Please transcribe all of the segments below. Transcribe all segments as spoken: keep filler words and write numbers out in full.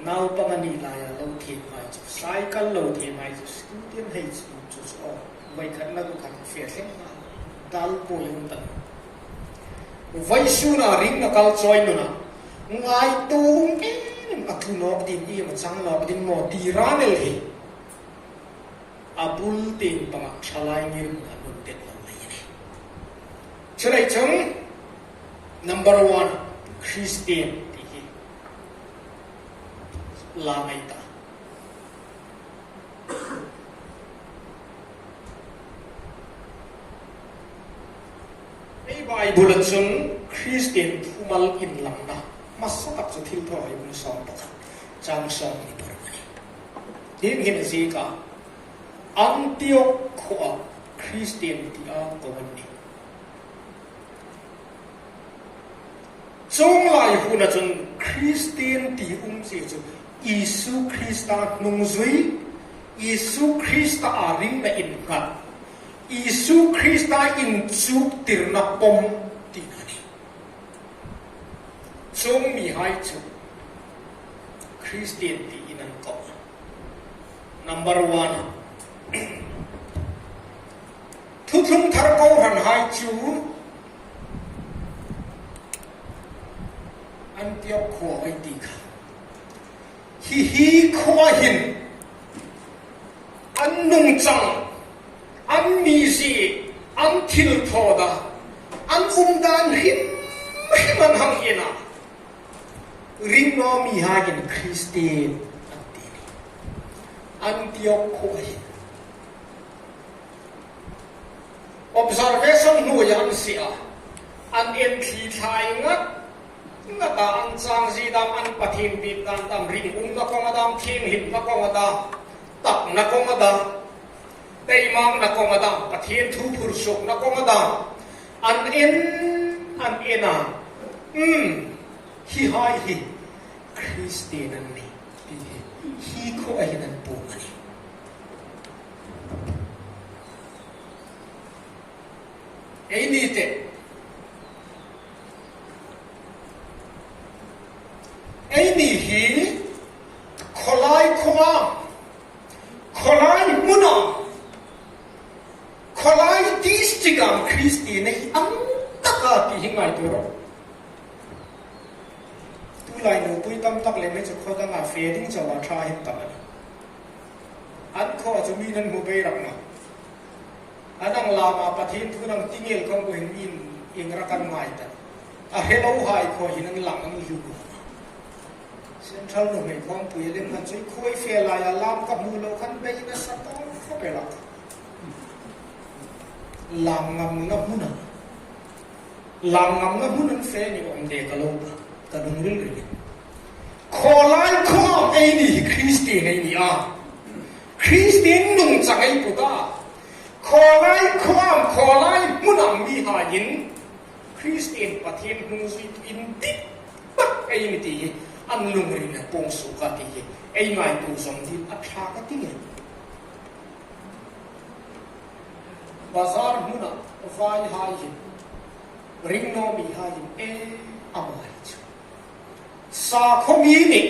Naupang a ni laia lo thiem hai chu, cycle lo thiem hai chu, student hai chu, chu, chu, aw, voi khat na ku khat fe thleng na, dal po yung tan. Vawisuna ring na kal chawi nuna, ngaituo um em em a tlu nawk ding, iem a chang nawk ding maw ti ran el hi. A bul tieng panga thalai ngirhmun a nun det lo lei a nih. Chuleiin, number one, Christian ti hi la ngai ta. Ei Bible-a chun Christian thumal inlangna hmasa tak chu Thilthawhai bung sawm pakhat chang sawmhni paruk a nih. Hieng hin a ziek a, Antioch khuoa Christian tia ko an nih. Chuong lai huna chun Christian ti um chu chu Isu Krista hnungzui, Isu Krista a ringna innghat, Isu Krista inchuktirna pawm tina a nih. Chuong mihai chu Christian tiin an ko. Number one. Thuthlung thar kohranhai chu Antioch khuoa ei ti kha. Hi hi khuoa hin an nungchang, an mizie, an thilthawda, an umdan hrim hrim an hang en a. Ringnaw mihaiin Christian an ti. Antioch khuoa hin. Observation hnuoia an sie a. An en thli thlai ngat ngat a, an chang zie dam, an Pathien biek dan dam, ringumna kawnga dam, thienghlimna kawnga dam, takna kawnga dam, taimakna kawnga dam, Pathien thu phur suokna kawnga dam. An en, an en a. Hmm. Hi hai hi Christian an nih ti hi, hi khuoa hin an puong a nih. Eini te, eini hi khawlai khuoa, khawlai hmuna, khawlai district-a Christian ei ang taka ti hi ngaituo ro. Tulai nupui tam tak le mi chu khaw danga fe ding chauh a ṭha hin tam a nih. An khaw chu mi'n an hmu bei rak nawh. A dang lama Pathien thu dang ti ngei khawm khuo hin mi'n ieng rak an ngai ta. A hre lo hai khaw hin an lang an lu. Central nuhmei khawmpui lem khan chu khuo ei fe laia lam ka hmu lo khan bei nasa tawk khawp el a. Lam ngamna hmuna. Lam ngamna hmun an fe ni awm de ka lo, ka lungril ril. Khawlai khuoa eini hi Christian ei ni a. Christian nungchang ei put a. Khawlai khuoa, khawlai hmuna mihaiin Christian Pathien hnungzui indik tak ei ni ti hi an lungrilna puong suok a ti hi ei ngaituo zawm ding a ṭha ka ti ngei. Bazar hmuna vaihai hin, ringnaw mihai hin, e, a mai chu. Sakhuo mi ni,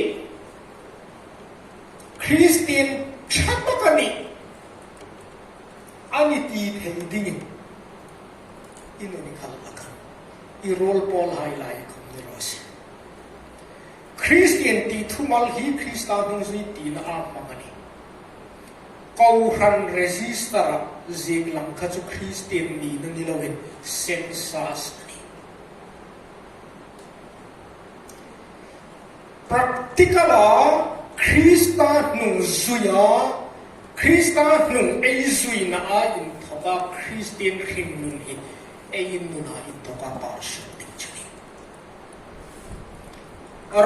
Christian ṭha tak a nih, a ni ti thei dingin, i nun i khal a kan, i ruol pawlhai lai khawm ni raw se. Christian ti thumal hi Krista hnungzui tina a hmang a nih. Kohran register-a ziek lang kha chu Christian nina ni loin census a nih. Practical-a Krista hnungzuia, Krista hnung ei zuina a inthoka Christian hringnun hi ei nuna inthoka par suok ding chu a nih.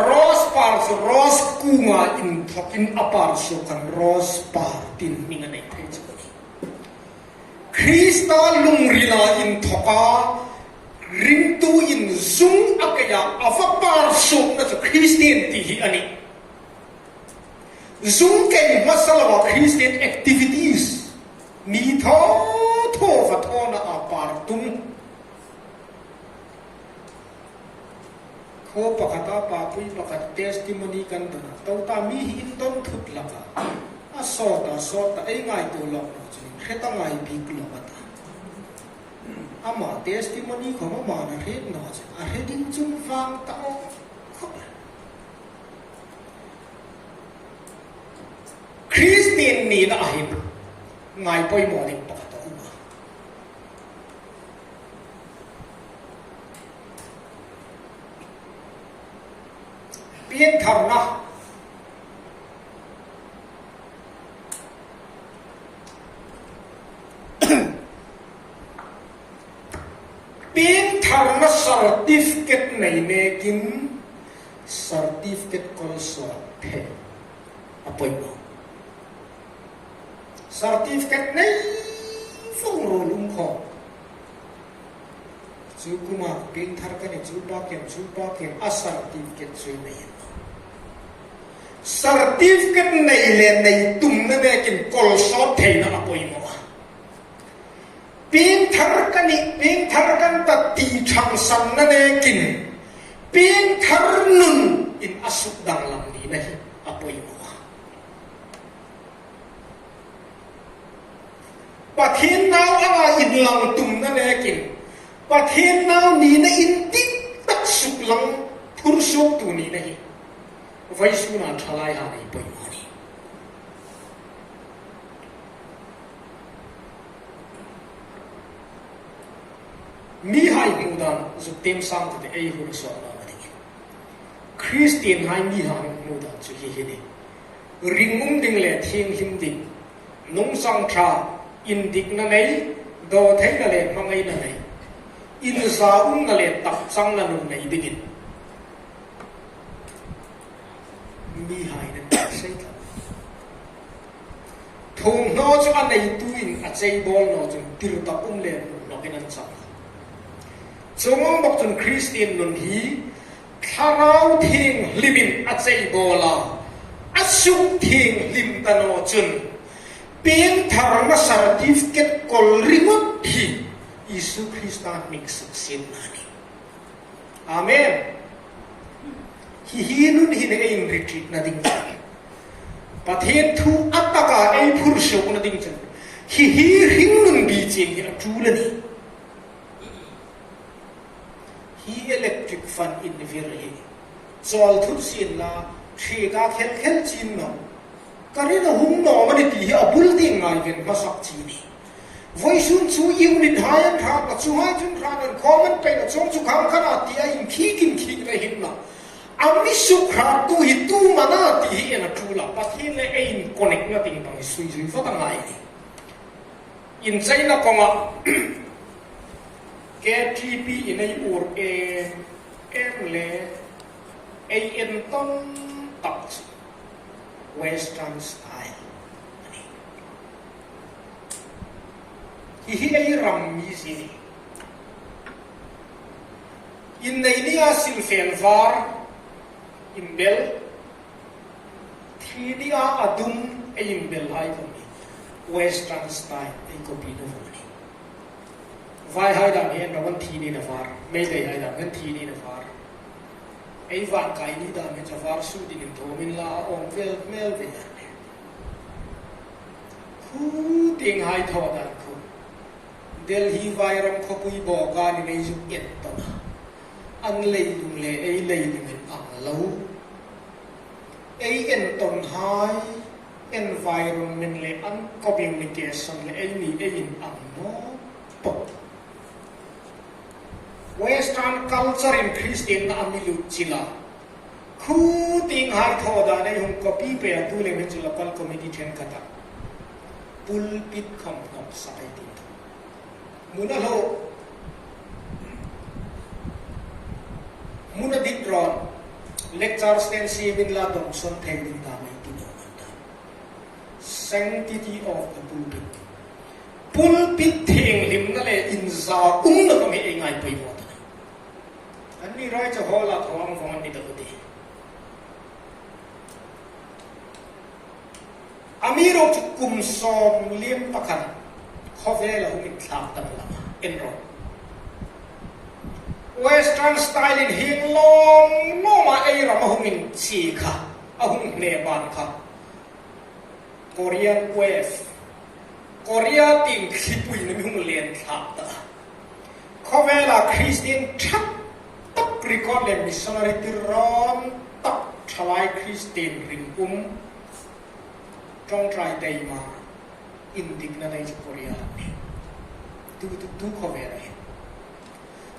Rose par chu rose kunga inthokin a par suok khan rose par tin hming a nei thei chu a nih. Krista lungrila inthoka ringtuin zung a keia a va par suokna chu Christian ti hi a nih. Zung kei hmasa loa Christian activities mi thaw thaw va thawna a par tum. Khaw pakhata papui pakhat testimony kan dawn a, to ta mi hi in dawn thut hlak a. A sawt a, sawt a, ei ngaituo lawk naw chun hre ta ngai bik lawk a ta. Ama testimony khawm ama na hriet naw chun, a hre ding chun vâng ta aw khawp a. Kristien nina a hin ngai poimaw ding pakhat a um a. Piengtharna. Piengtharna certificate nei nekin certificate kawl sawt thei a poimaw. Certificate nei fawng ruol um khawm. Chu kuma piengthar ka nih, chu pa ken, chu pa ken, a certificate chu nei. Certificate nei le nei tumna nekin kawl sawt theina a poimaw a. Piengthar ka nih, piengthar ka nih ti ṭhangsanna nekin piengthar nun in a suk danglam nina hi a poimaw a. Pathien nau anga inlang tumna nekin Pathien nau nina indik tak suklang phursuoktu nina hi vawisuna ṭhalaihai poimaw a nih. Mihai hmu dan zuk tiem sang ka ti, ei hun sawt naw dingin. Kristienhai mihai hmu dan chu hi hi a nih. Ringum ding le thienghlim ding, nungchang ṭha, indikna nei, dawtheina le hmangaina nei, inzaumna le takchangna nun nei dingin mihai an sei ta. Thuomhnaw chu a neituin a cheibawl naw chun tir tak um le hmu hlawkin an chang. Chuong ang bawk chun Kristien nun hi Thlarau Thienghlimin a cheibawl a, a suk thienghlim ta naw chun piengtharna certificate kawl ringawt hi Isu Krista hming suksietna a nih. Amen. Hi hi nun hi ei inri ṭietna ding chun, Pathien thu a taka ei phursuokna ding chun, hi hi hringnun bi chieng hi a ṭul a nih. Hi electric fan invir hi chawl thut sien la, ṭhiek a khel khel chin naw. Ka rin a hung naw a nih ti hi a bul tieng ngaiven hmasak chi a nih. Vawisun chu unit hai an hrat a, chuhai chun hrat an khawm an pei a, chuong chu khang khan a ti a, inkhik inkhik a hin naw. A mi suk hrattu hi tu am a na ti hi ei ṭul a, Pathien le ei in connect-na ding dang sui zui fawt a ngai a nih. Incheina kawnga K T P in ei uor em em le ei entawn tak chu Western style a nih. Hi hi ei ram mizie a nih. Innei nia silfel var inbel, thi nia a dum ei inbelhai khawm hi Western style ei copy-na vawng a nih. Vaihai dam hi an ram an thi ni a var, Meiteihai dam an thi ni a var. Ei vankai ni dam hi chu var suit-in inthuom inla a awm vel vel ve a nih. Khu tienghai thaw dan khu Delhi Vairam khawpui bawk a ni, ei zuk entawn a. An leilung le ei leilung inang lo. Ei entawnhai, environment le an communication le eini ei inang naw po. Western culture-in Kristienna a mi lut chil a. Khu tienghai thaw dan ei hung copy pei a, tu lem hin chu local committee ṭhenkhata pulpit khawm hnawksak ei ti. Hmun a hlaw, hmun a dit rawn, lecture stand siem inla dawngsawn thei ding dam ei ti naw an ta. Sanctity of the pulpit. Pulpit thienghlimna le inzaumna khawm hi ei ngai poimaw ta. Anni ruok chu hall-a thaw ang vawng an ni ta u ti. Amiruokchu kum sawm liem pakhat khawvela hung inthlak danglam a, en rawh. Western style-in hieng lawm lawma ei ram a hung inchie kha, a hung hne ban kha Korean wave, Korea tieng thlipuina mi hung len thlak ta. Khawvela Christian ṭha tak record le missionary tirawn tak ṭhalai Christian ringum ṭawngṭai taima indikna nei chu Korea ni. Tu, tu, tu khawvela hin.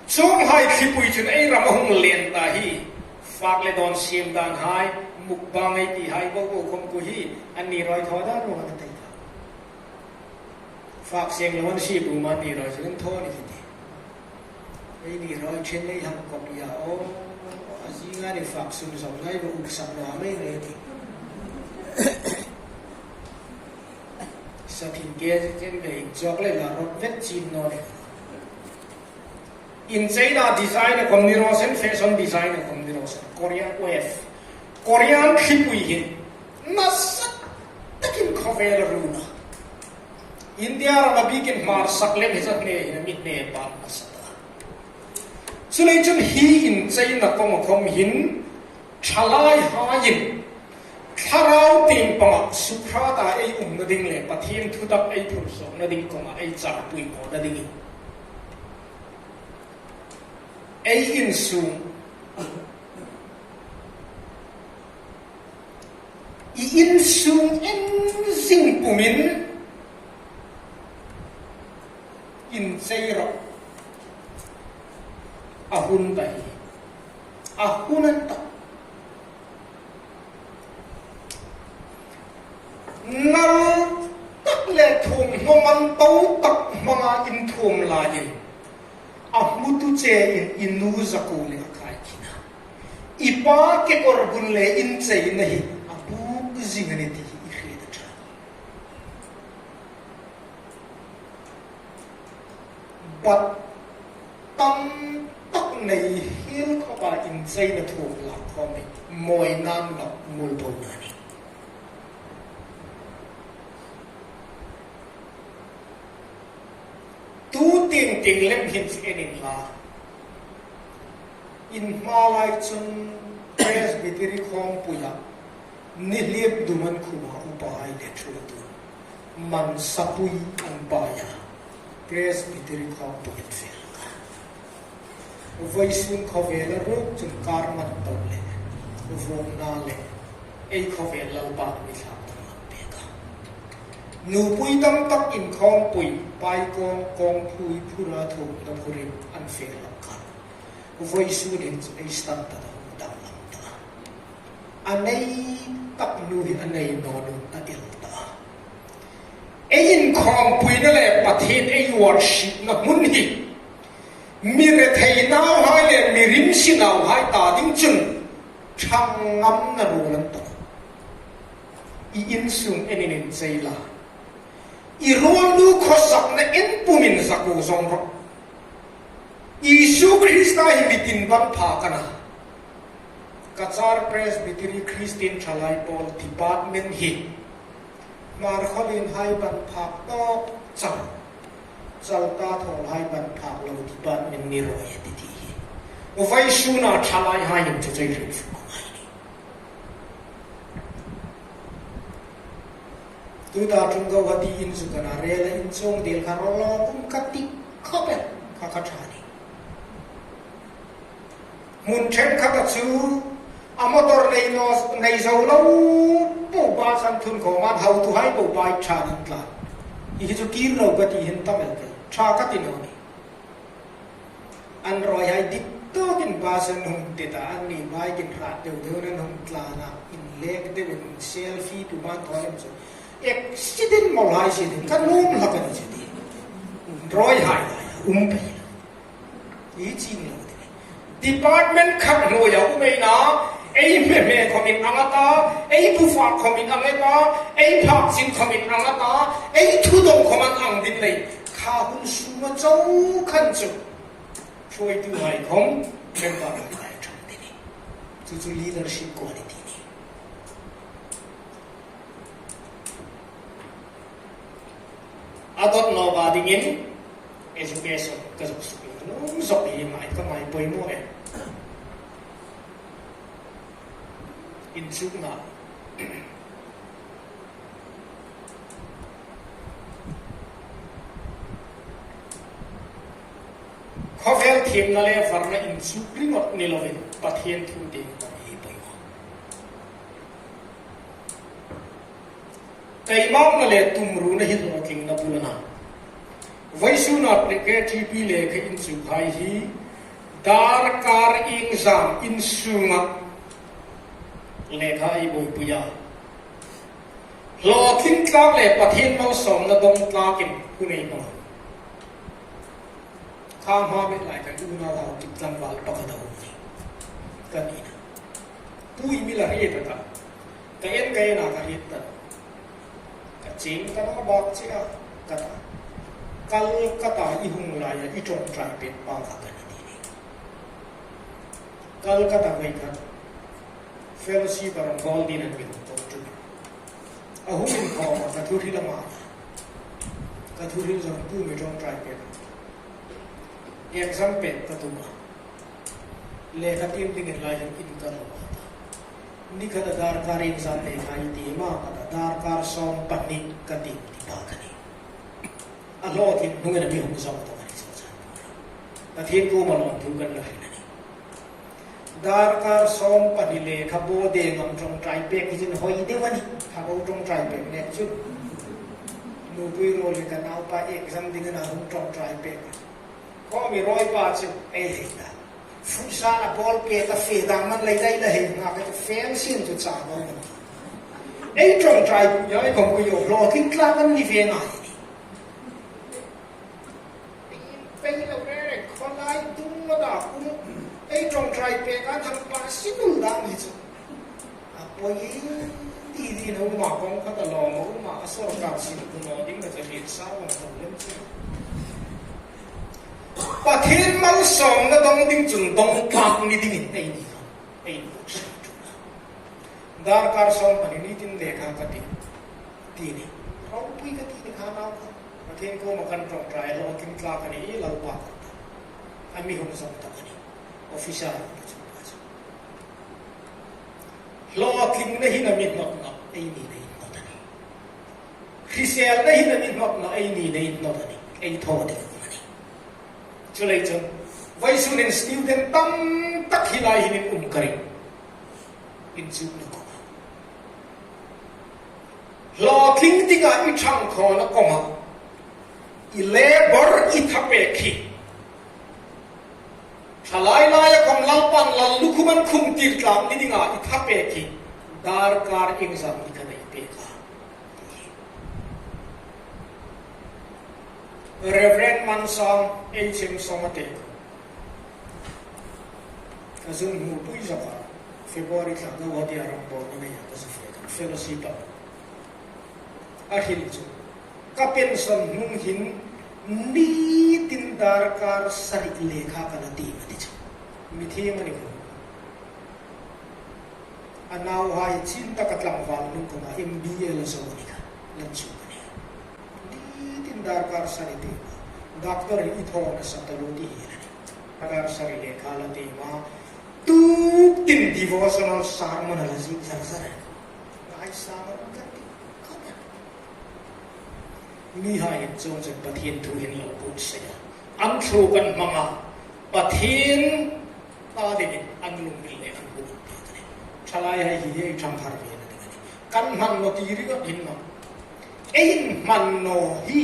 Chuonghai thlipui chun ei ram a hung len ta hi. Fak le dawn siem dan hai, mukbang ei ti hai, bo bo khom ku hi, an ni rawi thaw dan ruok a tei ta. Fak seng lo an si bu ma ni rawi chu an thaw ni ti. Ei ni rawi chen ei hang kop ya o, a zinga ni fak sun zong ngai bo uksak lo a mei ngai ti. Sa thin ke chen be in chok le la rot vet chin no le. Incheina design a khom ni raw sien, fashion design a khom ni raw sien. Korean wave. Korean thlipui hin nasa takin khawvel a run a. India rama bikin hmar sak lem hi zat ne hin a mit ne ban nasa ta. Chuleiin chun hi incheina kawng a khom hin ṭhalai haiin thlarau tieng panga sukhrata ei umna ding le Pathien thutak ei phur sawkna ding kawnga ei charpui nawna dingin ei insung, i insung en zing pumin inchei rawh. A hun ta hi. A hun an ta. Nal tak le thuom hmang an to tak hmanga inthuom laiin a hmutu chein i nu zakuo le a khai khin a. I pa kekawr bun le incheina hi a buk zing a nih ti hi i hriet a ṭha. Bat tam tak nei hiel khawpa incheina thuom lak khom hi mawi nan lo mul bo na ni. Tu tieng tieng lem hin chu en inla. In hma lai chun Presbytery khawmpuia ni hliep dum an khum a, upahai le ṭhuoitu mansapui an pai a, Presbytery khawmpui an fel a. Vawisun khawvela ruok chun kar man to le, vawngna le, ei khawvel Lalpan mi thlak danglam pek a. Nupui tam tak inkhawmpui, paikawng, kawngpui, phura thuomna phurin an fel lawk kha. Vawisun hin chu ei standard a hung danglam ta. A nei tak nu hi a nei naw nun a el ta. Ei inkhawmpuina le Pathien ei worshipna hmun hi mi rethei nauhai le mi rimsi nauhai ta ding chun ṭhang ngamna ruol an ta. I insung en inchei la. I ruolnu khawsakna en pumin zakuo zawng rawh. Isu Krista hi mi tin ban phak a na. Ka char Presbytery Christian Ṭhalai Pawl Department hi Hmarkhawlien hai ban phak tawk chang, Chaltathawl hai ban phak lo department ni rawi a ti ti hi. Vawisuna ṭhalai haiin chu chu ei hriet fuk a ngai ni. Tuta ṭum Guwahati in zu ka na rela in chuong dil kha rawlawm um ka ti khawp el kha ka ṭha ni. Hmun ṭhenkhat a chu a motor nei naw, nei zo lo po bus an thun khawm an hotuhai po bike ṭha an tlan. Hi hi chu kir lo ka ti hin tam el ke. Ṭha ka ti naw ni. An rawihai dik tawkin bus an hung tet a, anni bike-in hrat deu deu an hung tlan a, inlek deuin selfie tum an thaw lem chu. Accident mawlhai si ding, ka nuom hlak a ni chu ti. Rawihai lai, um pei lo. Hi ching lo ti. Department khat hnuoia um ei na, ei hme hme khawmin ang a ta, ei bu fak khawmin ang a ta, ei phak chin khawmin ang a ta, ei thu dawng khawmin ang ding lei. Kha hun suma chau khan chu. Ṭhuoituhai khawm, member hai ṭhang ti ni. Chu chu leadership quality ni. A dawt nawka dingin education ka zuk suk lo. Nung zok hi ngai ka ngai poimaw em. Inchukna. Khawvel thiemna le varna inchuk ringawt ni lovin Pathien thu ding kan hi poimaw. Taimangna le tumruna hi hlawtlingna bula na. Vawisuna K T P lekha inchukhai hi darkar iengzam insunga lekha ei buoipui a. Hlawtling tlak le Pathien malsawmna dong tlakin hun ei hmang. Kha hma met lai kan unau Haokip tlangval pakhat a hung ni. Ka ni na. Tui mi la hriet ta. Ka en ka en a ka hriet ta. Ka ching ka la bak che a. Ka ta. Kolkata i hung laia i ṭawngṭai pek pa kha ka ni ti ni. Kolkata vei khat. Fellowship a rawn hawl dingin an mi hung ṭawngṭai. A hung inkhawma ka thuhril a ma. Ka thuhril zawng tu mi ṭawngṭai pek. Exam pek ka tum a. Lekha tiem dingin lai hin in ka lo a ta. Ni khata darkar iengzam lekha i tiem a, ka ta darkar sawm pahni ka tiem ti pa ka ni. A hlawtling hnungin a mi hung zawng tawk a ni chu chan. Pathien kuoma lawmthu kan la hril a nih. Darkar sawm pahni lekha bo deng am ṭawngṭai pek hi chin hoi deu a nih. Kha bo ṭawngṭai pek nek chun. Nupui ruol hi ka naupa exam dingin a hung ṭawngṭai pek. Khaw mi ruoi pa chu ei hei ta. Futsal a ball pet a fe dang man lei dai la hei nga ka chu feng sin chu cha bo man. Ei ṭawngṭai pu ya ei kong ku yo hlawtling tlak an ni ve ngai ni. Pei lo re re khawlai tum ma da kum. Ei ṭawngṭai pek a thang pa si bul dang hi chu. A poi ti ti na uma kong khat a lawm a uma a sawrkar sin ku naw ding na ka hriet sa vang tho lem chu. Pathien malsawmna dong ding chun dong tlak ni dingin ei ni kha. Ei ni kha. Darkar sawm pahni ni tin lekha ka ti. Ti ni. Ropui ka ti ni kha nau kha. Pathien kuoma kan ṭawngṭai hlawtling tlak a ni i Lalpa ka ta. A mi hung zawng tawk a ni. Officer ka chu pa chu. Hlawtlingna hin a mi hnawt nawh, ei ni nei hnawt a nih. Hriselna hin a mi hnawt nawh, ei ni nei hnawt a nih. Ei thaw ding a nih. Chuleiin chun, vawisun hin student tam tak hi lai hin in um ka ring. Inchukna kawng. Hlawtling dinga i ṭhang khawna kawnga. I labour i thapek hi. Thalai laia khawm Lalpan lal lukhuman khum tir tlak ni dinga i thapek hi darkar iengzam ni kha ei pek a. Reverend Mansawng, H M Sawngate. Ka zun hmupui zawk a, February thla Guwahati-a rawngbawlna nei a ka zu fe kan fellowship a. A hril chu. Ka pension hnung hin nitin darkar sari lekha ka la tiem a ti chu. Mi thiem a ni kha. A nauhai chin taka tlangval hnung kawngah M B A la zo a ni kha. Lan chu ka ni. Nitin darkar sari tiem a. Doctor hi i thaw nasa taluo ti hi la ni. Darkar sari lekha la tiem a. Tukin devotional sermon a la ziek zar zar a. Ngai sermon ka ti. Mihai in chuong chun Pathien thu hin lo buotsai a. An thu kan hmang a. Pathien ta dingin an lungril le an hun an pek a nih. Thalaihai hi ei ṭhang har ve na ding a nih. Kan hman naw ti ringawt hin naw. Ei inhman naw hi.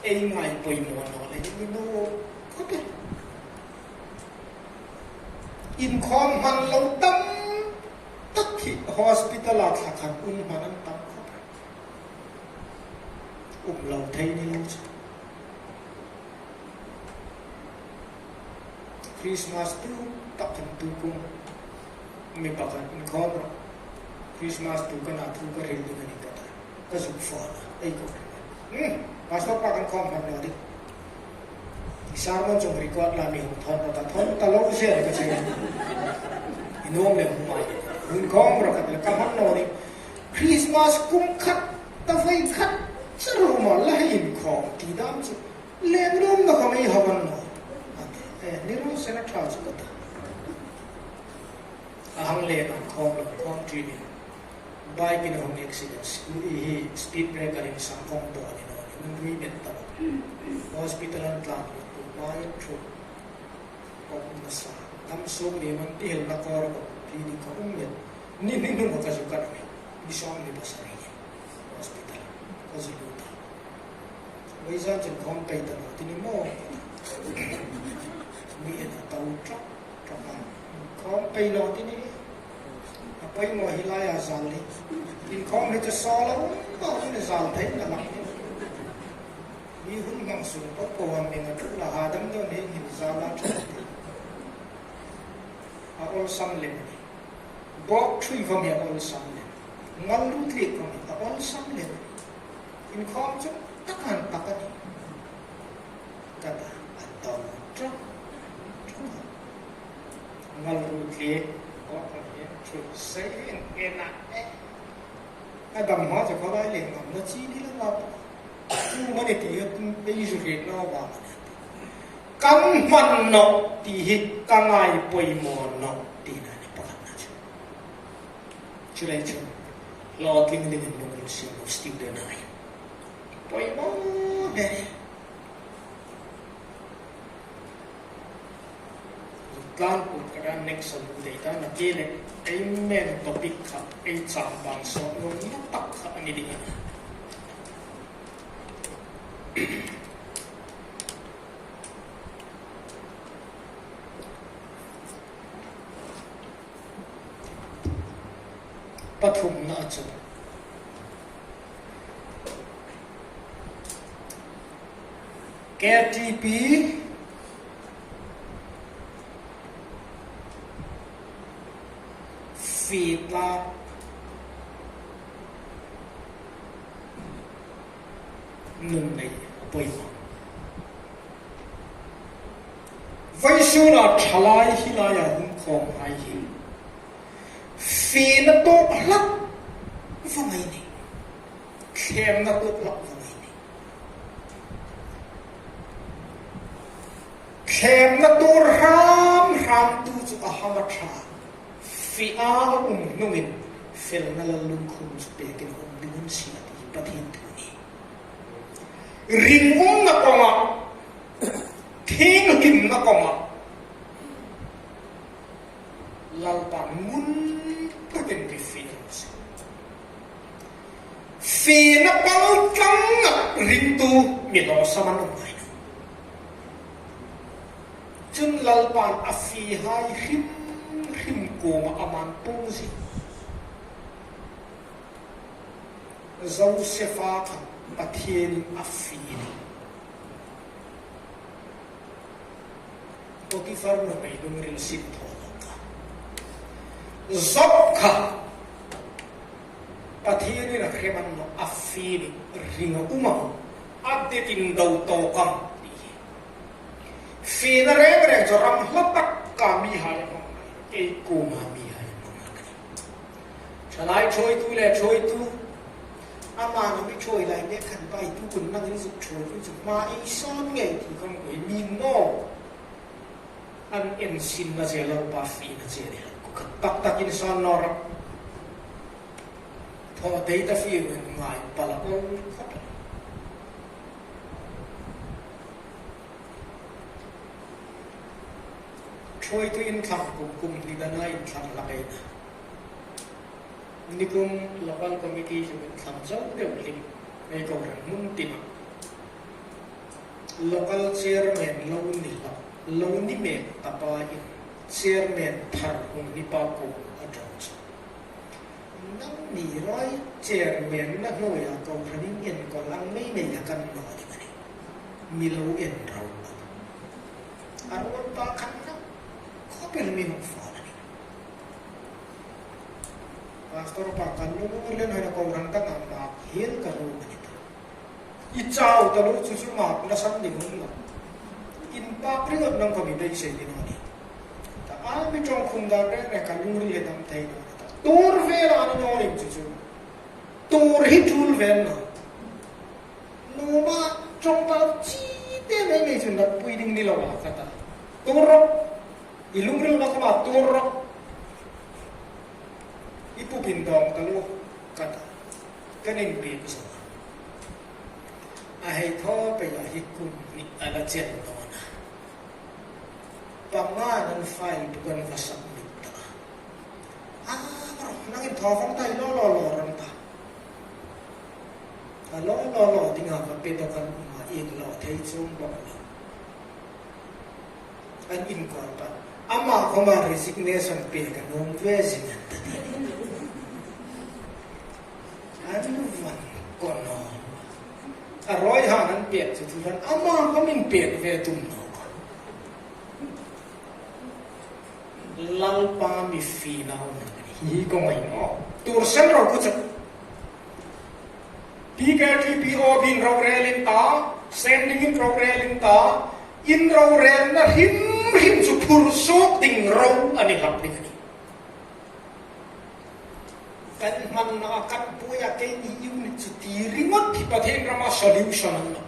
Ei ngai poimaw naw le ni naw. Khawp el. Inkhawm hman lo tam tak hi hospital-a thla khat um hman an tam khawp el. Um lo thei ni lo chu. Christmas tu tak kan tu kung mi pakhat inkhawm rawh. Christmas tu kan a thu ka hril ding a ni ka ta. Ka zuk phone a. Ei ko. Hmm. Pastor pa kan khawm hman naw ding. Sermon chu record la mi hung thawn ta, thawn ta lo se ka che. I nuom le hung mai. Hun khawm rawh ka le ka hman naw ding. Christmas kum khat, ta vei khat, char um a la hei inkhawm ti dam chu. Leng nuomna khawm ei hau a ni naw. Eh, ni ro sena ṭha chu ka ta. A hang le kan khawm lo, khawm ṭi ni. Bike-in a hung accident, hi speed breaker-in sang khawm tawk a ni naw ni, min rui met ta. Hospital an tlan lut tu, mai an ṭhu. Ka um nasa. Dam suk ni man ti hel na kawr ko, clinic ka um met. Ni, ni hnung ka zu ka na mi. Ni sawm ni pasari ni. Hospital. Ka zu lut ta. Voi zan chen khawm pei ta naw ti ni maw. Mi en a tau ṭawk, ṭawk a. Khawm pei naw ti ni. A pei maw hi lai a zal ni. Inkhawm hi chu saw lo, maw chu ni zal thei na lak ni. Mi hun hmang sung po po an mi nga ṭhu la ha dam dawn hi hin zal a ṭha. A awlsam lem ni. Bawk ṭhui khawm hi a awlsam lem. Ngal ru tliek khawm hi a awlsam lem. Inkhawm chu tak an tak a ni. Ka ta a tau ṭawk, ṭawk. Ngal ru tliek, bawk khawm hi ṭhui sei en en a e. A dam hma chu khaw lai leng ngam na chi ni la la. Chu mani ti hi ei zu hriet naw ba mani. Kan hman nawh ti hi ka ngai poimaw nawh tina ni pakhatna chu. Chu lai chu. Hlawtling dingin lungril siemtu student hai. Poimaw hle. Tlan put ka dan next a lu dei ta na ke le, ei main topic kha, ei chang bang sawt lo ni tak kha a ni ding a. Pathumna chu. K T P fie tlak nun nei a poimaw. Vawisuna ṭhalai hi laia hung khawm hai hi. Fiena tuok hlak vawng ei nih. Thlêmna tuok hlak vawng ei nih. Thlêmna tuor hram hramtu chu a hang a ṭha. Fie a um hnungin felna lallukhum chu pekin a um ding a ni si a ti Pathien thu a nih. Ringumna kawnga, thienghlimna kawnga, Lalpan ngun takin mi fie a um si. Fiena paltlanga ringtu mi lawmsam an um ngai nawh. Chun Lalpan a fiehai hrim hrim kuoma aman pung si. Joseph-a khan Pathienin a fie a nih. Potiphar nuhmei lungril sin thaw lo kha. Job kha Pathienin a hrem a ni naw, a fie a nih, ring a um a, a detin do tawk am ti hi. Fiena reng reng chu ram hlatakah mihai a hmang a, ei kuoma mihai a hmang a. Ṭhalai ṭhuoitu le ṭhuoitu, ama mi ṭhuoi lai mek khan bai tu kun nang inzuk ṭhuoitu chu hma ei san ngei ti khawm ei mi naw. An ensinna che, Lalpa fiena che ni hlak kha tak takin san naw rawh. Thaw dei ta fiu ngai pal a um khawp. Ṭhuoitu inthlang kum, kum hni dana inthlang hlak ei na. Nikum local committee chu inthlang zo deu hlim ei kohran hmun tina. Local chairman lo ni hlak, lo ni mek ta pa in chairman thar hung ni pa kuom a ṭawng chu. Nangni ruol chairman-na hnuoia kohranin enkawl ang mei mei a kan naw ding a nih. Mi lo en ro. A ruolpa khan nang khawpel mi hung fal a nih. Pastor pa kan lo lo len hai na kohran ka ngam na hiel ka lo a ni ta. I chau ta lo chu chu mak na san ding um lo. Inpak ringawt nang ka mi beisei ding a nih. Ta a mi ṭawng khum dan reng reng ka lungril le dam thei naw ta. Tuor vela ni naw ning chu chu. Tuor hi tul vel naw. Numa ṭawngṭai chi te mei mei chun rak pui ding ni lo a ka ta. Tuor rawh. I lungril na khawma tuor rawh. I pupin dawng ta lo ka ta. Kan inbiek zo. A hei thaw pei a hi kum hni a la chen dawn a. Panga nan file bawk an va submit ta. A, nangin thaw vawng ta, i lo lo lo ran ta. A lo lo lo dinga va pe dawk an um a, in lo thei chuong bawk lo. An inkawl ta. Ama khawma resignation pek a nuom ve zing an ta. An van ko naw. A ruoi han an pek chu chu ran ama khawmin pek ve tum naw. Lalpa mi fiel a um hi ko ngai naw. Tuor sel ro ku chu. P K T P O B in rorelin ta, sending in rorelin ta, in rorelna hrim hrim chu phur suok ding ro a ni hlak ding a nih. Kan hmanna kan puia keini unit chu ti ringawt hi Pathien rama solution a ni naw.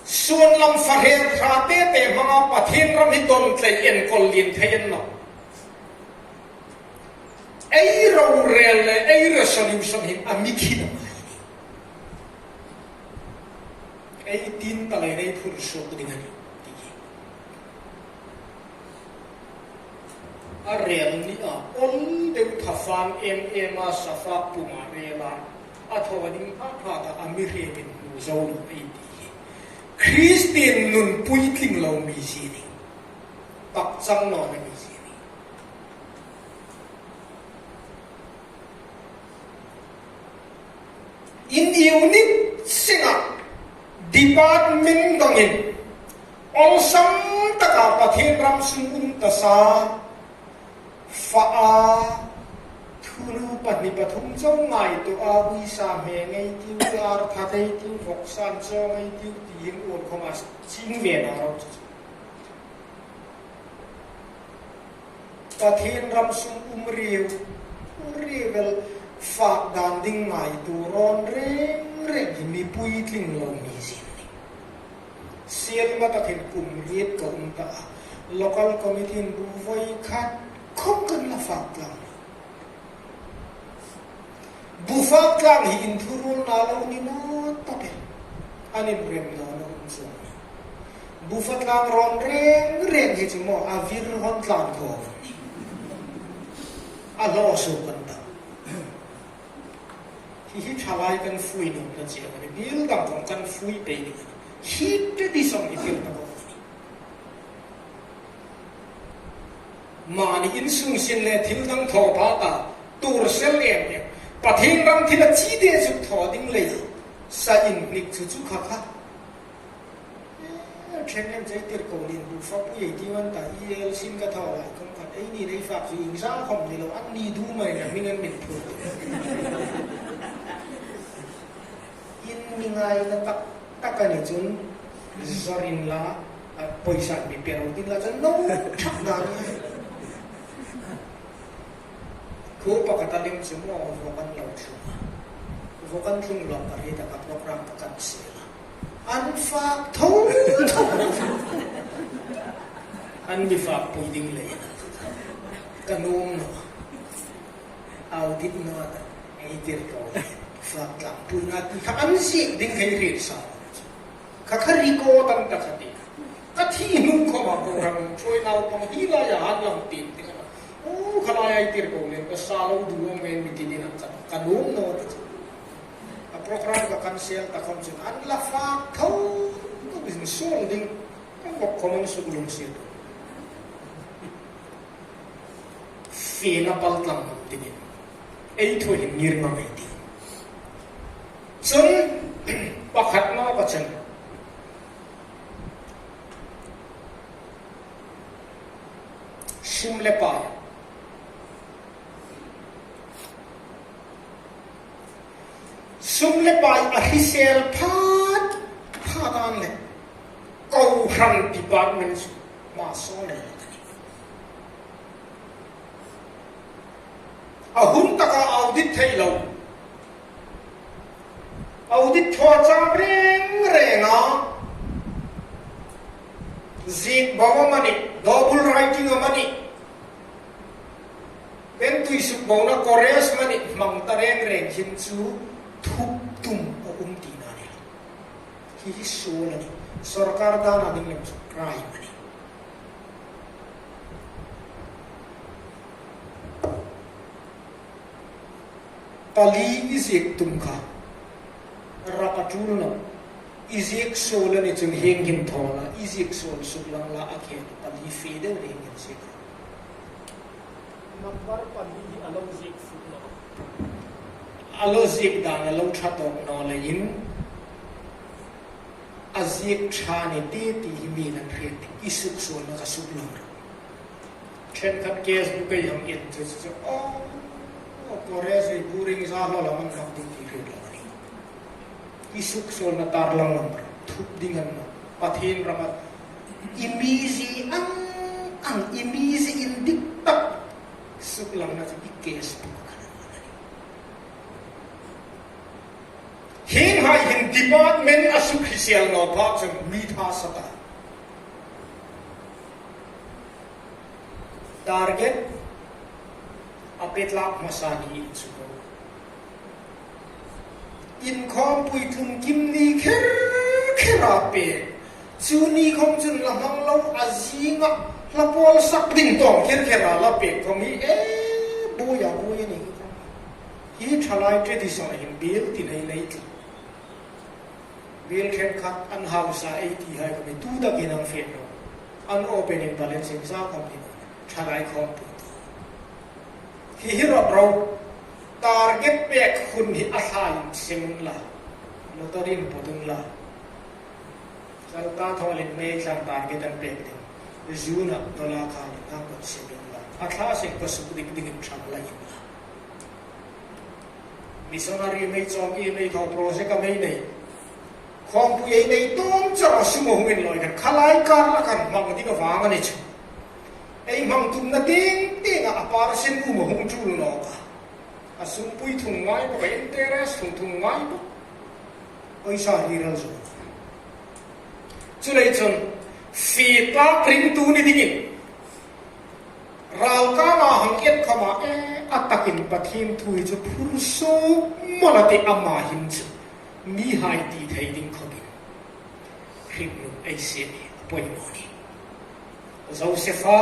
Suon lam fa hrel ṭha te te hmanga Pathien ram hi dawn tlei enkawl lien thei a ni naw. Ei rorel le ei resolution hin a mi khin a ngai. Ei tin ta lei nei phur suok ding a nih. A rel ni a, awl deu thaw fang em em a, safak puma rel a, a thaw ding pha pha ta a mi hriet in hmu zo lo ei ti hi. Kristien nun puitling lo mi zie ni. Pakchang nawna mi zie ni. In unit singa department dangin awlsam taka Pathien ram sung um ta sa, fa a, thunu pahni pathum chau ngaituo a, uisa hme ngei tiu, ar that ei tiu, vawksan chaw ngei tiu, tiin uol khawma ching ve naw ro chu. Pathien ram sung um riu, um riu el fak dan ding ngaituo rawn reng reng hi mi puitling lo mi zie ni. Sielma takin kum riet ka um ta a, local committee in bu voi khat khawp kan la fak tlang. Bu fak tlang hi inthuruolna lo ni naw ta pe. An inrem nawna um chuong. Bu fak tlang rawn reng reng hi chu maw, a vir hon tlan khawm. A hlaw suok kan ta. Hi hi thalai kan fui nuom ta chieng a ni, bil dang khawm kan fui pei ding a ni. Hi te ti sawm i tir ta bawk a ni. Mani insung sin le thil dang thaw pha ta, tuor sel em em. Pathien ram thil a chi te chu thaw ding lei. Sa in hnik chu chu kha kha. Eh, ṭhen em chei tir ko lien bu fak pui ei ti man ta, i el sin ka thaw lai khawm khat. Eini nei fak chu ieng zat khawm ni lo, an ni du mai na, min an min phur. In mi ngaina tak tak a ni chun, zawr inla, a, poisa mi pe ro ding la chun no thak dan. Khuo pakhat a lem chu maw, vawk an lo thlung a. Vawk an thlung lawm ka hriet a, ka program ka cancel a. An fak tho tho. An mi fak pui ding lei. Ka nuom naw. Audit naw ta, ei tir ko. Fak tlangpuina ti kha an ziek ding hei hriet sa. Kha kha record an ta kha ti. Ka thi hnung khawma program ṭhuoi naupang hi laia an lang tin ti kha. O, kha laia ei tir ko le, ka sa lo du am ei mi ti ding a ka, ka nuom naw ta. A program ka cancel ta khawm chun an la fak tho. Ka min suol ding. Ka bawk khawm an suk lungsiet. Fiena pal tlang dingin ei thu hin ngir ngam ei tih. Chun, pakhatna ka chen. Sum le pai. Sum le pai a hrisel phat phat an le kohran department chu ma saw le. A hun taka audit thei lo. Audit thaw chang reng reng a. Ziek Bau amanih, double writing amanih, pentui sukbona Koresh amanih, hmang ta reng reng hin chu thup tum a um tina ni. Hi hi suol a nih. Sawrkar dana ding lem chu crime a nih. Pali i ziek tum kha, rak a tul naw. I ziek suol a ni chun hieng hin thaw la, i ziek suol suklang la a khel pali fe deu hieng hin ziek. Number pali hi a lo ziek suk naw. A lo ziek dan a lo ṭha tawk naw leiin, a ziek ṭha ni ti ti hi mi'n an hriet, i suk suolna kha suklang rawh. Ṭhenkhat case bu kei hang en chu chu chu, aw, aw, Koresh ei bu ring za lo la man rak ding ti hriet lo a nih. I suk suolna tarlang lam rawh, thup ding a ni naw. Pathien rama i mizie ang ang, i mizie indik tak suklangna chu i case bu kha a ni naw a nih. Hienghai hin department a suk hi sial naw pha chun mi tha sa ta. Target a pe tlak hmasa ni chu ko. Inkhawmpui tlung kim ni kher kher a pek. Chu ni khom chun la hmang lo a zinga la pawl sak ding tawng kher kher a la pek khom hi e, buoi a buoi a ni hi khom. Hi ṭhalai tradition a hin biel ti nei nei ti. Biel ṭhenkhat an hausa ei ti hai khom hi tu takin an fe naw. An opening balance in sa khom hi ṭhalai khawmpui ti. Hi hi rawt ro. Target pek hun hi a thlain sem unla. Lottery-in pawt unla. Chal ta thaw lin mei tlang target an pek ding. June-a dollar kha lin hang pawt sem unla. A thla seng ka suk dik dingin ṭhang la inla. Missionary mei chawm i mei thaw project a mei nei. Khawmpui ei nei tawm char a sum a hung inlawi khan khalai kar la khan hmang ding a vang a ni chu. Ei hmang tumna tieng tienga a percent um a hung tul nawk a. A sumpui thung ngai bawk, a interest thung thung ngai bawk. Poisa hi ral zo. Chuleiin chun fie tlak ringtu ni dingin ralkâna hang et khawma e, a takin Pathien thu hi chu phur suok mawl a ti ama hin chu mihai ti thei ding khawmin hringnun ei siem hi a poimaw ni. Joseph-a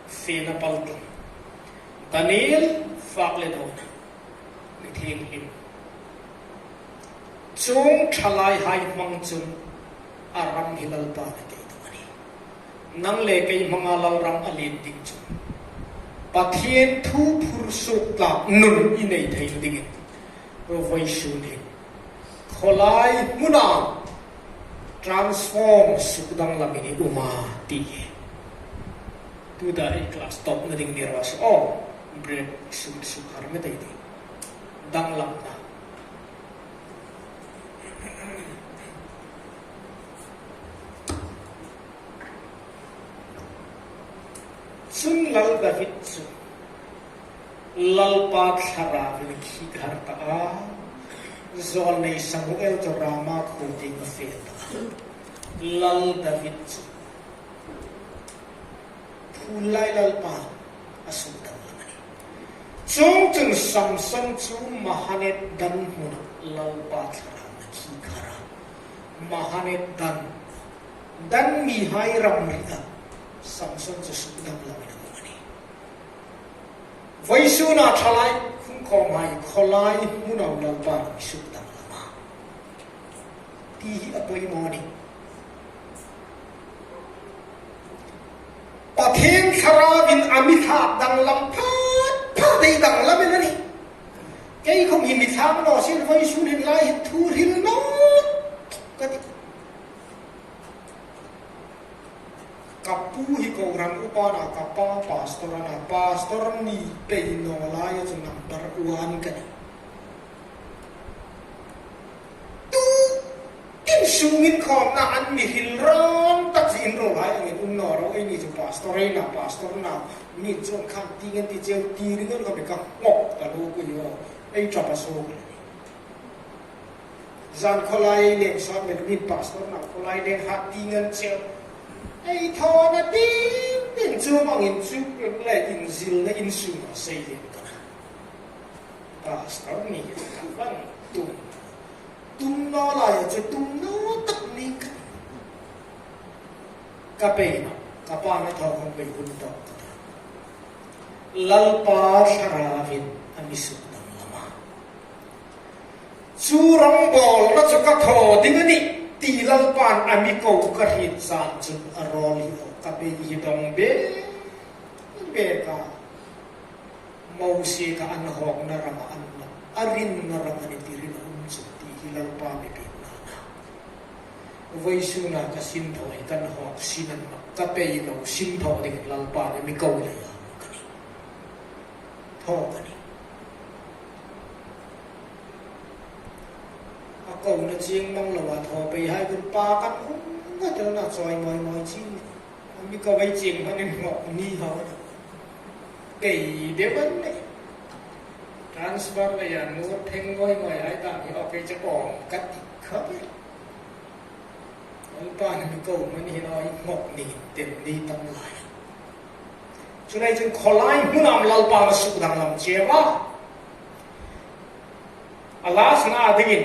fiena paltung, Daniel fak le dona, mi thienghlim. Chuong ṭhalaihai hmang chun a ram hi Lalpan a kei dawk a nih. Nang le kei hmanga Lalram a lien ding chun Pathien thu phur suok tlak nun i nei thei dingin vawisun hin khawlai hmuna transform suk danglamin i um a ti hi. Tuta ei class tawpna ding ni raw se. Aw, break suk suk har met ei ti. Danglamna. Chun Lal David chu Lalpa Thlarauvin a khik har ta a, zawlnei Samuel chu Rama khuo tieng a fe ta a. Lal David chu phul lai Lalpa a suk danglam a nih. Chuongchun Samson chu Mahanet Dan hmuna Lalpa Thlarauvin a khik har a. Mahanet Dan, Dan mihai ramrita Samson chu suk danglamin a um a nih. Vawisuna ṭhalai khum khawmhai khawlai hmuna Lalpan a mi suk danglam a. Ti hi a poimaw ni. Pathien Thlarauvin a mi thlak danglam phat phat ei danglam el a nih. Kei khom hi mi thlak naw sien vawisun hin lai hin thu hril naw ka ti. Ka pu hi kohran upa a na, ka pa pastor a na, pastor ni pei naw laia chu number one ka nih. Tu tin sungin khawmna an mi hril ran tak zie in ro lai angin um naw ro, eini chu pastor ei na, pastor na, mi chuan khan ti ngen ti cheu ti ringin ka mi ka ngawk ta lo ku yo, ei ṭap a so. Zan khawlai leng sawt men min pastor na khawlai leng hat ti ngen cheu. Ei thawna ding ding chu mangin chu le inzilna insung a sei lem ka na. Pastor ni ka van tum. Tum naw lai chu tum naw tak ni ka. Ka peina, ka pa na thaw hang pei hun tawk ka ta. Lalpa Thlarauin a mi sukdanglam a. Chu rongbawlna chu ka thaw ding a nih, ti Lalpan a mi ko ka hriet chan chun a rawl hi aw ka bei hi dawng bek bek a. Mosie kha an hawkna rama an na, a rinna rama ni ti rin a um chu ti hi Lalpa mi biekna a na. Vawisuna ka sin thaw hi kan hawk sin an na, ka pei lo sin thaw ding Lalpa mi ko le a ka ni. Thaw ka ni. A kona chieng mang lo a thaw pei hai kun pa kan hung ka tel na chawi mawi mawi chi. A mi ko vai chieng hmanin ngawk ni hau. Kei de van le. Transfer le ya nu theng ngoi ngoi ai ta mi ok kei che kong ka ti kha be. Lalpan mi ko hmani hin a ngawk ni tem ni tam lai. Chu lai chun khawlai hmun am Lalpan a sukdanglam che a. A last na dingin.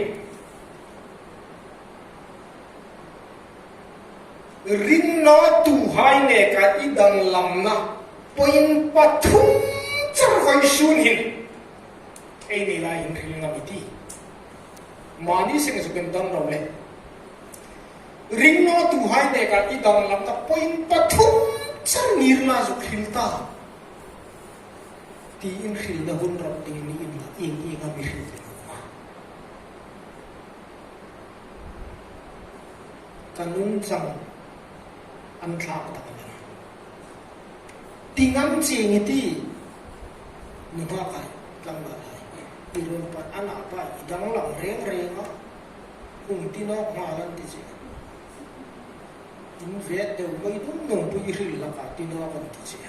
Ringnawtuhai neka i danglamna point pathum char vawisun hin. Eini lai hin hril ngam i ti. Mani seng zuk en dang lo le. Ringnawtuhai neka i danglamna point pathum char ngirna zuk hril ta. Tiin hrilna hun rawt ding ni inla, ieng ieng am i hril ding a. Ka nungchang an thlak tak a ni. Ti ngam chieng i ti. Nunghak ai, tlangval ai. I ron pan an a pa i danglam reng reng a. Hung ti nawk nghal an ti che. In vet deu mai dum nung pui hril laka ti nawk an ti che.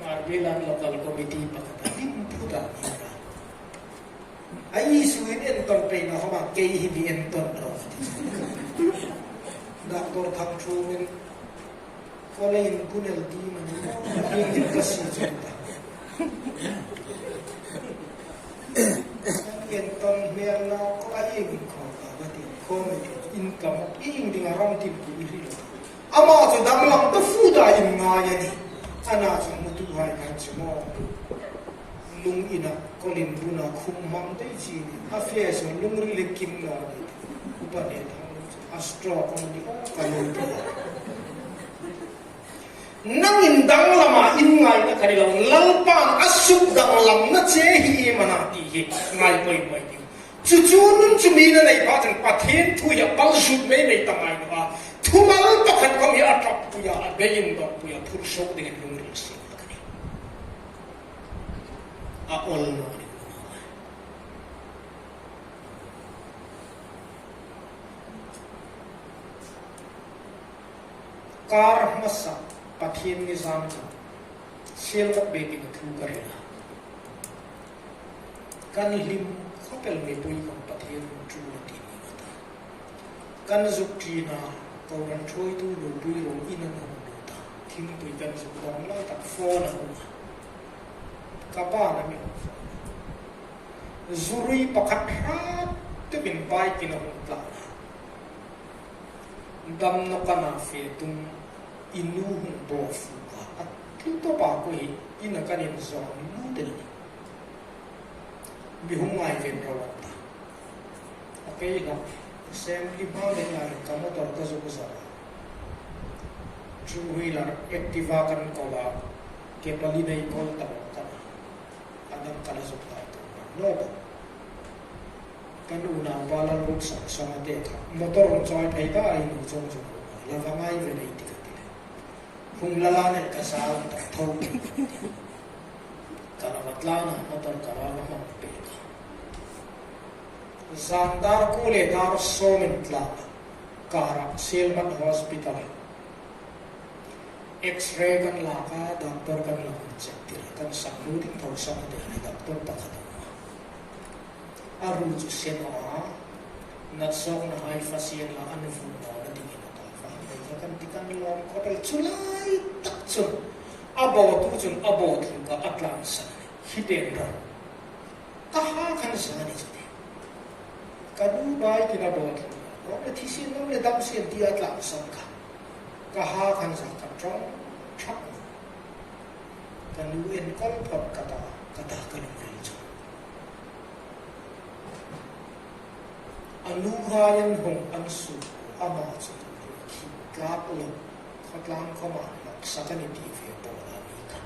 Marbilan local committee pakhat a lim phut a ni ra. A issue in enton peina homa kei hi mi enton ro. Doctor Thangthumin kole in kunel ti mani mo, in ka si chu ta. Enton hmel na ko a ieng in khawm ka va ti, khawm in kam ieng ding a ram tin ku i hril. Ama chu danglam ta fu ta in ngai a ni. Ana chu mutuhai khan chu maw. Lung ina kolin buna khum hmang dei chi ni. A fe so lungril kim naw ni. Upa ne thang chu a stroke a ni o ka lung ti. Nangin danglama in ngaina ka ni lo, Lalpan a sukdanglamna che hi iem a na ti hi ngai poi poi ding. Chu chu nun chu mi na nei pa chun Pathien thu hi a pal sut mei mei ta ngai naw a. Thumal pakhat khom hi a ṭap pui a, a beiin dawk pui a, phur suk dingin lungril suk ka ni. A awl naw ni. Kar hmasa Pathien ni zan chu sielmat bekin a thu ka hril a. Kan hlim khawp el mipui khom Pathien thu a ti ni ngei ta. Kan zuk ṭina, kohran ṭhuoitu nupui ro in an hung lut a. Thingpui kan zuk dawng lai tak phone a hung a. Ka pa na mi hung phone. Zurui pakhat hrat tukin bike-in a hung tlan a. Damnaw kan a fe tum i nu hung bo fu ka a tlu tawp a ko hi ina kan inzawm lut el a nih. Mi hung ngai ven ro an ta. A kei hlak, assembly hma le ngai ka motor ka zuk zawng. Two wheeler Activa kan ko a, ke pali nei kol ta ka na. A dang ka la zuk tai tu. No ba. Kan unaupa Lalruksamsanga te kha motor hung chawi phei ta a, i nu chuong chuong. La va ngai ve nei ti ka ti le. Hung la la nei ka sa tak tho. Ka la va tlan a, motor ka la va hmang pei ka. Zan dar kuo le dar sawmin tlan a. Kara Sielmat Hospital. X-ray kan lak a, doctor kan la hung check tir a, kan sak lut ding tho sak a ti a, doctor pakhat a um a. A ru chu se naw a, Natsawkna hai fasienla an vun nawna dingin a ta fai. Hei kha kan ti kan lawm khawp el chu lai tak chun. A bawtu chun a bawtluka a tlangsan. Hi ten ro. Ka ha khan zani chu ti. Ka nu bai kin a bawtluka. Nawna thi sien nawna dam sien ti a tlangsan kha. Ka ha khan za ka ṭawng ṭhak. Ka nu enkawl phawt ka ta, ka ta ka lungril chu. A nuhai an hung an suk, ama chu khi tlak lo, khawtlang khawma hlawksak a ni ti ve pawla mi kha.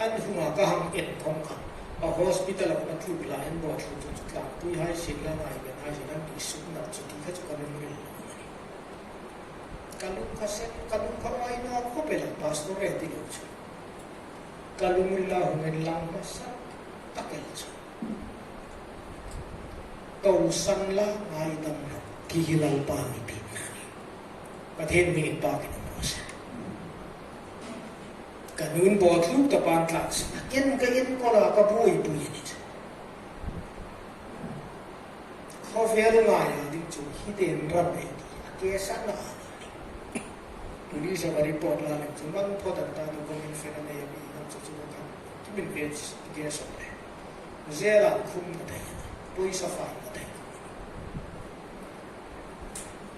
An hunga ka hang en khawm kha, a hospital-a ka tluk lai an bawtlu chu tlangpuihai sin la ngai ve ngai sin an ti sukna chu ti kha chu ka lungril lo a ni. Ka lung kha sen, ka lung kha ngai naw khawp el a, pastor e ti lo chu. Ka lungrila hung inlang hmasa tak el chu. Tawlsan la ngaidam rawh, ti hi Lalpa mi pitna a nih. Pathien hmingin inpakin um raw se. Ka nun bawtluk ta pan tlak sa. Ken ka enkawl a ka buoipui a ni chu. Khawvel ngaia ding chu hi ten ram ei ti. A ke sa na a ni. Police-a report la lem chu man phawt an ta tu kawng in fe na nei a mi nam chu chu ka. Ki min ve ke sa le. Jail-a khum ka thei. Poisa fine ka thei.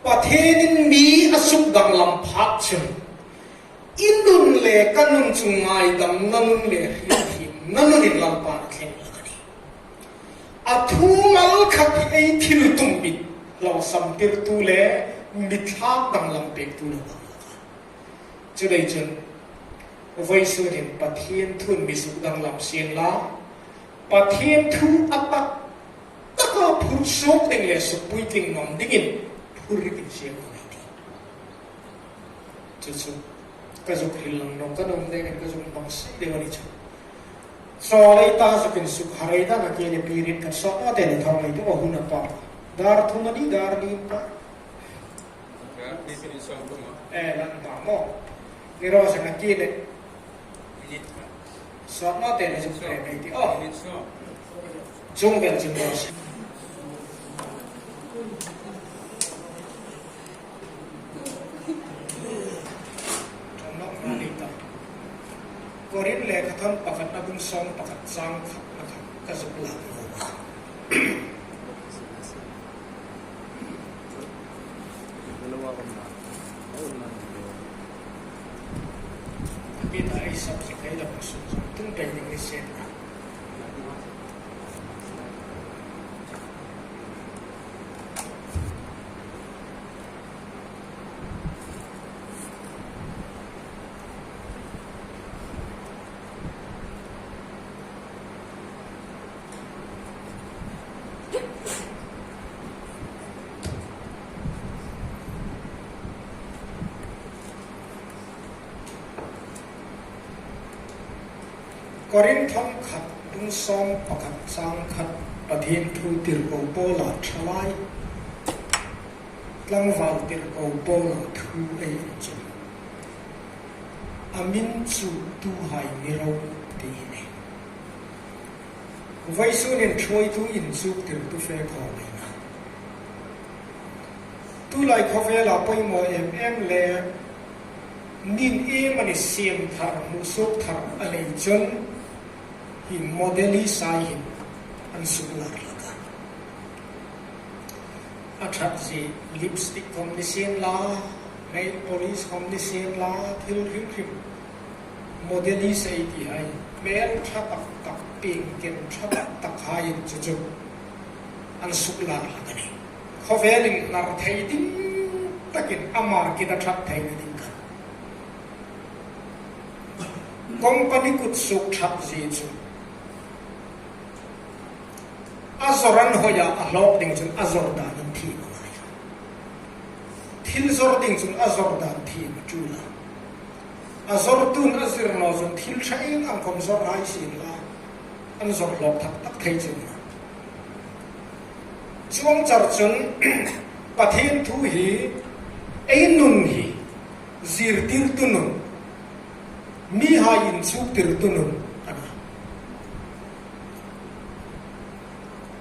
Pathienin mi a suk danglam phak chun. I nun le ka nun chu ngaidamna nun le hriethiemna nunin Lalpan a thleng hlak a nih. A thu mal khat ei thil tum mit hlawsamtirtu le mi thlak danglam pektu lo dang hlak a. Chu dei chun, vawisun hin Pathien thuin mi suk danglam sien la, Pathien thu a tak taka phur suok ding le sukpui tling nuom dingin phur rik insiet nuom ei tih. Chu chu, ka zuk hril lang nawk ka nuom dingin ka zuk hmang si deu a ni chu. Chawl ei ta zuk insuk har ei ta nakie le pirit kan sawt naw te ni thawng ei tu a hun a pa. Dar thum a ni dar ni pa. Eh, lan ta mo. Ni ro sa nakie le. Sawt naw te ni zuk te ni ti. Oh. Chung vel chung ro sa. Thawmhnaw ni ta. Korin lekhathawn pakhatna bung sawm pakhat chang khatna kha ka zuk lak naw a. Peter ei subject ei la pasun tung pei ding ni sien na. Korinth thawmhnaw khat bung sawm pakhat chang khat Pathien thu tirko Paula thalai tlangval tirko Paula thu ei inchuk. A min chu tuhai ni ro ti ni. Vawisun hin thuoitu inchuktirtu fe khawm ei na. Tulai khawvela poimaw em em le nin em a ni siem thar, hmusuok thar a nei chun hi model-i sai hin an suklar hlak a. A ṭhat zie lipstick khawm ni sien la, nail polish khawm ni sien la, thil hrim hrim. Model-i sai ti hai, hmel ṭha tak tak, pieng ken ṭha tak tak hai chu chu an suklar hlak a nih. Khawvelin hnar thei ding takin a market-a ṭhat theina ding khan. Company kutsuok ṭhat zie chu. A zawr an hoi a, a hlawk ding chun a zawr dan an thiem a ngai. Thil zawr ding chun a zawr dan thiem a ṭul a. A zawrtun a zir naw chun thil ṭha ieng ang khawm zawr hai sien la, an zawr hlawk thak tak thei chun. Chuong char chun Pathien thu hi ei nun hi zirtirtu nun, mihai inchuktirtu nun a nih.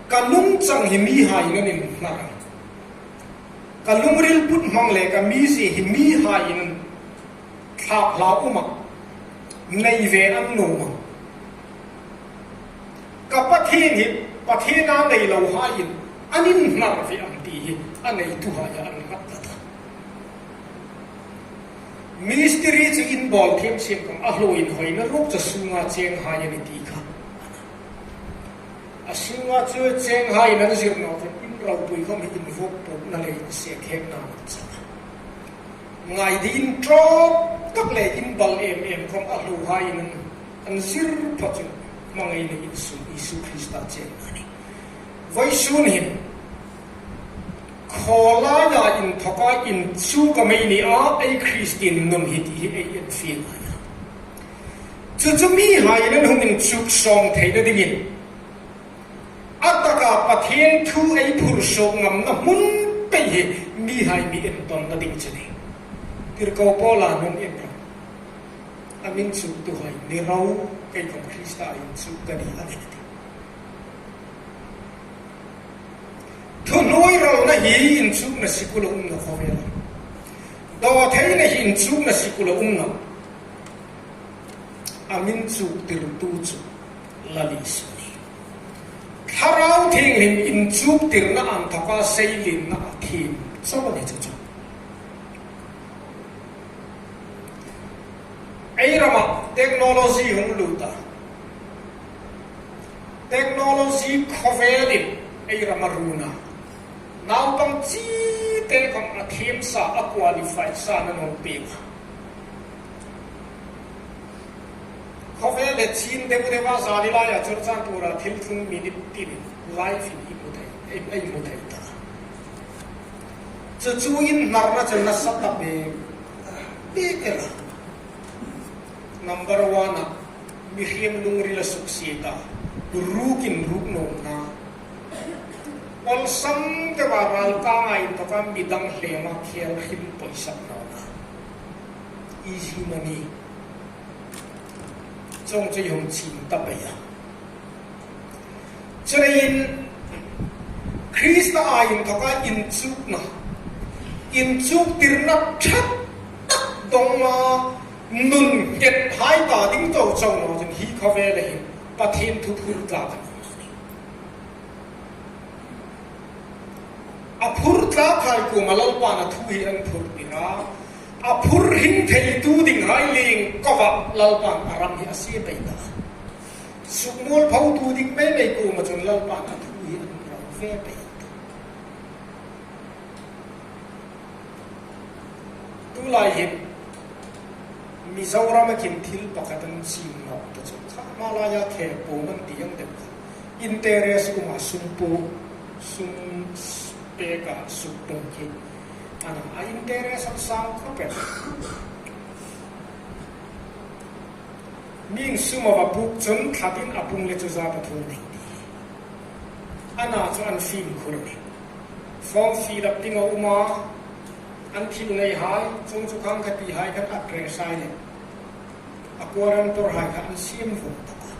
Ka lungchang hi mihaiin an inhnar. Ka lungril put hmang le ka mizie hi mihaiin an thlak hla um a, nei ve an nuom a. Ka Pathien hi Pathien a nei lohaiin an inhnar ve am ti hi a neituhai an nghat ta ta. Mistiri chu inbawl thiem sien khom a hluo inhawina ruok chu sunga chenghai a nih ti kha. A sunga chu chenghai an zir naw chu in ropui khom hi invuk pukna le insiet hekna an chang. Ngai dingin ṭawk tak le inbal em em khom a hluohaiin an, an zir phawt chu hmangaina insum Isu Krista chenna a nih. Vawisun hin khawlaia inthoka inchuk a mei ni a, ei Kristien nun hi ti hi ei en fie ngai a. Chu chu mihaiin an hung inchuk sawm theina dingin a taka Pathien thu ei phur suok ngamna hmun pei hi mihai mi entawnna ding chu a nih. Tirko Paula nun en rawh. A mi inchuktuhai ni ro, kei khom Krista inchuk ka nih a nih. Thuhnuoiralna hi inchukna sikul a um nawh khawvela. Dawtheina hi inchukna sikul a um nawh. A mi inchuktirtu chu Lal Isu a nih. Thlarau Thienghlim inchuktirna anthoka seilienna a thiem chauh a ni chu chu. Ei rama technology hung lut a. Technology khawvelin ei rama run a. Naupang chite khom a thiem sa, a qualify sa an hung pek a. Khawvel le chin deu deu a zani laia Churachandpur-a thil tlung minute tin live-in i hmu thei, ei, ei hmu thei ta. Chu chu inhnarna chu nasa ta bik bik el a. Number one-a, mihriem lungril a suksiet a, rukin ruk nuomna. Awlsam deu a ral kanga inthoka midang hlema khel hrim poisak nawna. Easy money. Chuong chu ei hung chim ta pei a. Chuleiin Krista-a inthoka inchukna, inchuktirna ṭha tak dawnga nun nghet hai ta ding chau chau naw chun hi khawvela hin Pathien thu phur tlak a ni. A phur tlakhai kuoma Lalpan a thu hi an phurtir a. A phur hring theitu dinghai lien kova Lalpan a ram hi a sie pei ta. Sukmualphotu ding mei mei kuoma chun Lalpan a thu hi an rau ve pei ta. Tulai hin Mizoram-a khin thil pakhat an chim nawk ta chu kha, hma laia khe pawm an ti ang deu kha. Interest kuoma sum pawm, sum peka suk pawm khi. Ana a interest an sang khawp el. Mi'n sum a va puk chun thlatin a pung le chu zat a thung ding ti. Ana chu an fimkhur a nih. Form fill up ding a um a, an thil neihai, chuong chu khang khatihai khan a trace hai le a guarantor hai kha an siem vawng tawk a.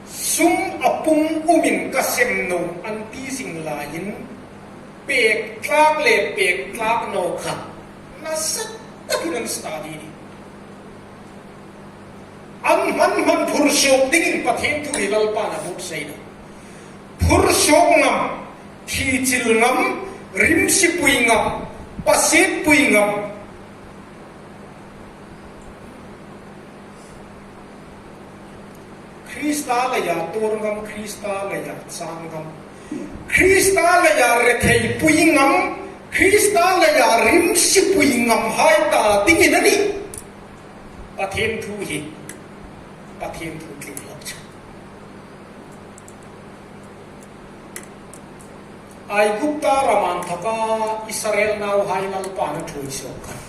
Sum a pung umin ka sem naw an ti zing laiin pek tlak le pek tlak naw kha nasa takin an study a nih. An hman hman phur suok dingin Pathien thu hi Lalpan a buotsai a nih. Phur suok ngam, thi chil ngam, rimsipui ngam, pasietpui ngam. Krista leia tuor ngam, Krista leia chang ngam, Krista leia retheipui ngam, Krista leia rimsipui ngam hai ta dingin a nih Pathien thu hi, Pathien thu tling hlak chu. Aigupta ram anthoka Israel nauhai Lalpan a ṭhuoi suok khan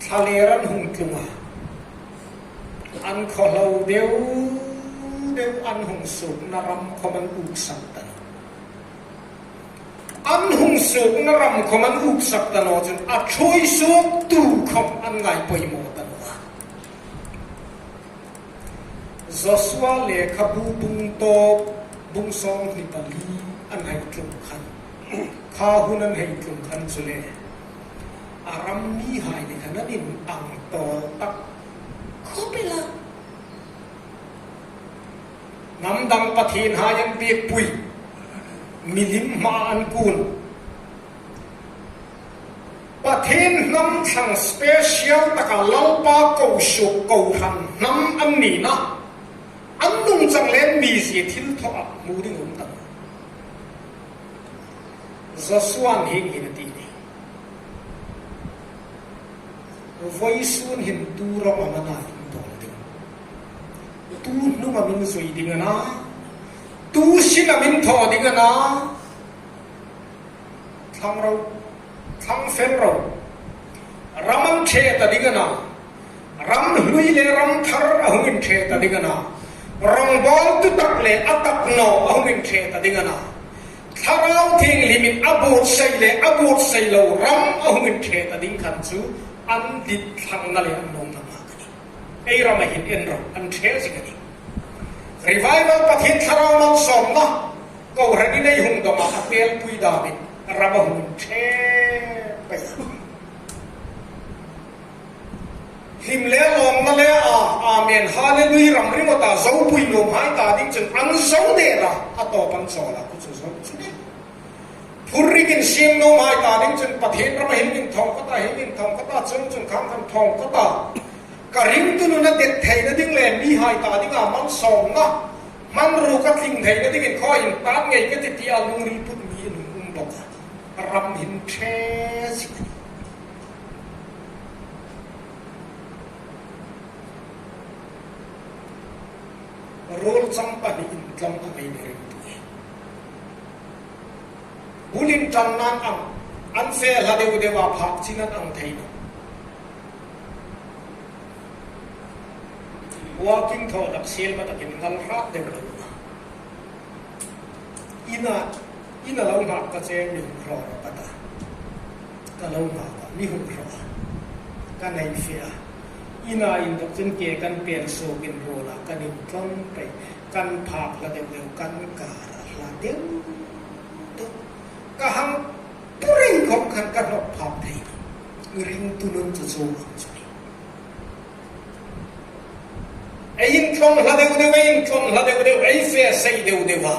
thlalêr an hung tlung a, an khawhlo deu deu an hung suokna ram khom an uksak ta. An hung suokna ram khom an uksak ta naw chun a ṭhuoi suoktu khom an ngai poimaw ta naw a. Joshua lekhabu bung tawp, bung sawmhni pali an hei tlung khan, kha hun an hei tlung khan chu le, a ram mihai le khan an inang tawl tak khawp el a. Hnam dang pathienhai an biekpui, milim hmaa an kun. Pathien hnam thlang special taka Lalpa ko suok ko hran hnam an nina, an nungchang le mizie thilthaw a hmu ding um tak. Joshua-n hieng hin a ti a nih. Vawisun hin tu rawng am a na in tawl ding? Tu hnung am in zui ding a na? Tu sin am in thaw ding a na? Thlang ro, thlang fel ro. Ram an ṭhe ta ding a na? Ram hlui le ram thar a hung inṭhe ta ding a na? Rawngbawltu tak le a tak naw a hung inṭhe ta ding a na? Thlarau Thienghlimin a buotsai le a buotsai lo ram a hung inṭhe ta ding khan chu an dit thlangna le an nuomna hma ka nih. Ei rama hin en ro, an ṭhe zing a nih. Revival, Pathien Thlarau malsawmna, kohranin ei hung dawng a, a pelpui damin ram a hung inṭhe pei. Hlim le lawmna le a, amen, hallelujah ram ringawta zopui nuomhai ta ding chun an zo der a, a tawp an chawl a, khu chu zo chu ni. Phurrikin siem nuomhai ta ding chun Pathien rama hin inthawng ka ta, hin inthawng ka ta, chuong chun khang kan thawng ka ta. Ka ringtu nuna det theina ding le mihai ta dinga malsawmna, hmangruo ka tling theina dingin khaw intat ngei ka ti tia lungril put mi an um bawk a. Ram hin ṭhe zing a nih. Ruol chang pahni intlawm a mei ni ringtu hi. Bul inṭan nan ang, an fe hla deu deu a, phak chin an ang thei naw. Walking thaw dak siel ma takin ngal hrat deu lo. Ina, ina lo nghak ka che, mi hung hraw rawh ka ta. Ka lo nghak a, mi hung hraw a. Ka nei fe a. Ina inthawk chun ke kan pen suokin ruola kan intlawm pei. Kan phak hla deu deu, kan kar a hla deu deu. Ka hang pu reng khawm khan ka hnawk phak thei. Ringtu nun chu chuong ang chu ni. Ei intlawm hla deu deu, ei intlawm hla deu deu, ei fe sei deu deu a.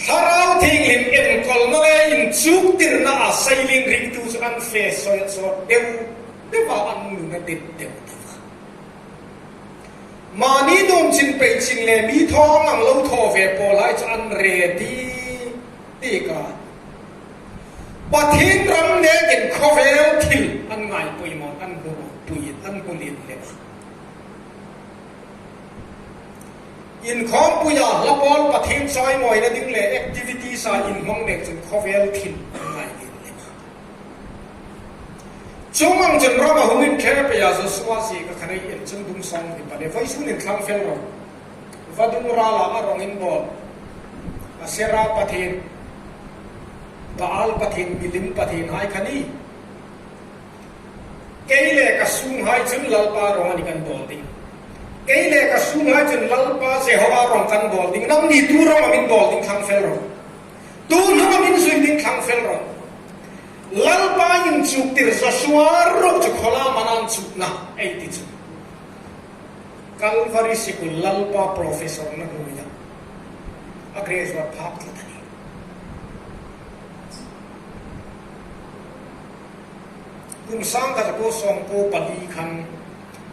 Thlarau Thienghlim enkawlna le inchuktirna a seilien ringtu chu an fe sawt sawt deu deu a, an nun a det deu deu a. Mani nuom chin pei chin le mi thaw ang lo thaw ve pawlhai chu an ready ti ka. Pathien ram nekin khawvel thil an ngai poimaw, an hmu pui, an hmu lien lem a. Inkhawmpuia hla pawl Pathien chawimawina ding le activities a inhmang mek chun khawvel thil an ngai lien lem a. Chuong ang chun ram a hung inṭhe pei a, Joshua ziek a khan ei en chun bung sawmhni pali, vawisun hin thlang fel ro. Vadung rala a rawng inbawl, Asera pathien, Baal pathien, milim pathienhai kha ni. Kei le ka sunghai chun Lalpa rawng a ni kan bawl ding. Kei le ka sunghai chun Lalpa Jehovah rawng kan bawl ding. Nangni tu rawng am in bawl ding, thlang fel ro. Tu hnung am in zui ding, thlang fel ro. Lalpa inchuktir Joshua ruok chu khawlam an inchukna ei ti chu. Calvary sikul Lalpa professor-na hnuoia a graduate phak tlat a nih. Kum sangkhat zakuo sawmkuo pali khan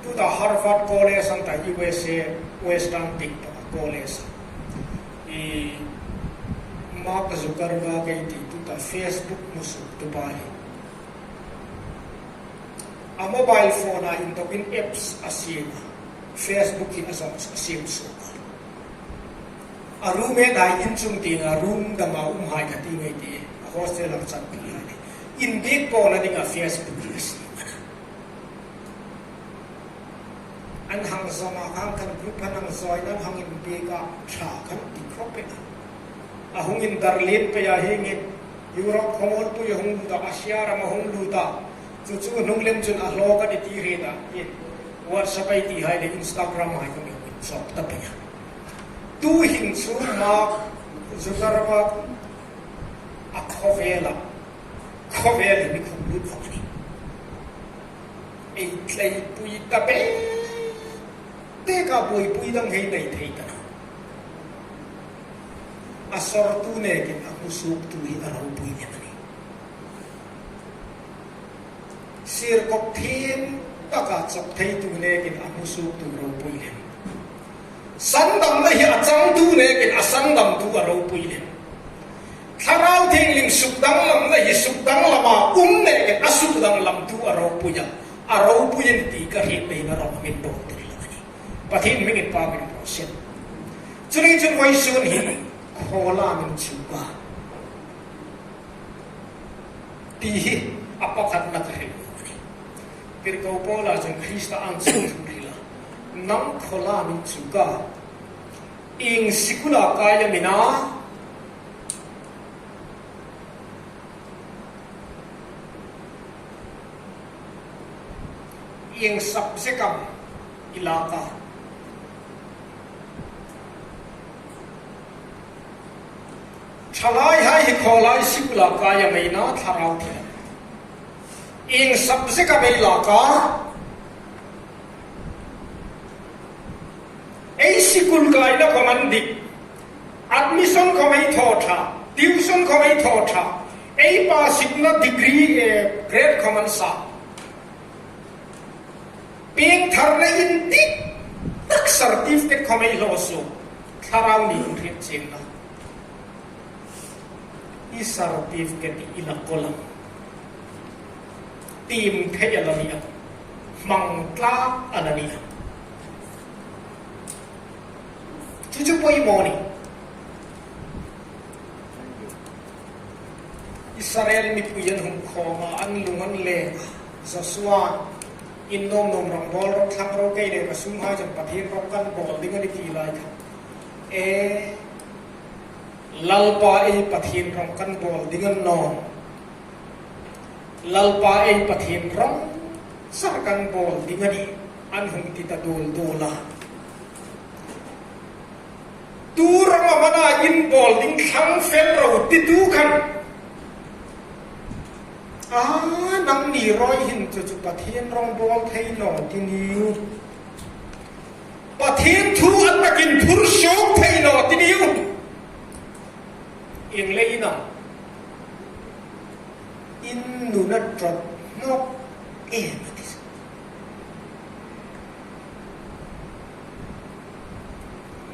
tuta Harvard College an ta, U S A Western Tech College. I Mark Zuckerberg ei ti tuta Facebook hmusuoktu pa hi. A mobile phone-a inthawkin apps a siem a, Facebook hi a zawng a siem suok a. A roommate-hai in chung tienga room danga umhai kha ti ngei ti, a hostel-a chang ti ngei ti. Inbiekpawna dinga Facebook hi a siem a na. An hang zawng a, khang khan group an hang join, an hang inbiek a, ṭha khan ti khawp el a. A hung indar lien pei a, hieng hin Europe khawmuolpui a hung lut a, Asia ram a hung lut a. Chu chu hnung lem chun a hlawk a ni ti hriet a. WhatsApp ei ti hai le Instagram hai khom ei chawk ta pei a. Tuhin chu Mark Zuckerberg a khawvela, khawvel hi mi khum lut vawng a nih. Ei tleipui ta pei, te ka buoipui dang hei nei thei ta naw. A sawrtu nekin a hmusuoktu hi a ropui lem a nih. Sirkop thiem taka chawk theitu nekin a hmusuoktu ropui lem. Sandamna hi a changtu nekin a sandamtu a ropui lem. Thlarau Thienghlim sukdanglamna hi sukdanglama um nekin a sukdanglamtu a ropui a. A ropui a nih ti ka hriet theina rawng min bawk tir lo a nih. Pathien hmingin pâkin raw se. Chuleiin chun vawisun hin khawla min chuk a ti hi a pakhatna ka hril a nih. Tirko Paula chun Krista ang chun hril a. Nang khawla min chuk a. Ieng sikula kai am i na? Ieng subject am i lak a? Ṭhalaihai hi khawlai sikula kai am ei na, Thlarau Thienghlim? Ieng subject am ei lak a? Ei sikul kaina khom an dik. Admission khom ei thaw ṭha, tuition khom ei thaw ṭha, ei passikna degree, eh, grade khom an sa. Piengtharna indik tak certificate khom ei hlaw suok. Thlarau ni hung hriet chieng naw. I certificate i la kawl am? Tiem thei a la ni a, hmang tlak a la ni a. Chu chu poimaw a nih. Israel mipui an hung khawm a, an lung an leng a. Joshua, in nuom nuom rawng bawl rawh, thlang ro, kei le ka sunghai chun Pathien rawng kan bawl ding a nih ti lai khan. E, Lalpa ei Pathien rawng kan bawl ding a ni nawh. Lalpa ei Pathien rawng char kan bawl ding a nih, an hung ti ta duol duol a. Tu rawng am a na in bawl ding, thlang fel ro titu khan. A, nangni rawi hin chu chu Pathien rawng bawl thei naw ti niu. Pathien thu a takin phur suok thei naw ti niu. Ieng leiin am? In nun a ṭawt nawk em a ti.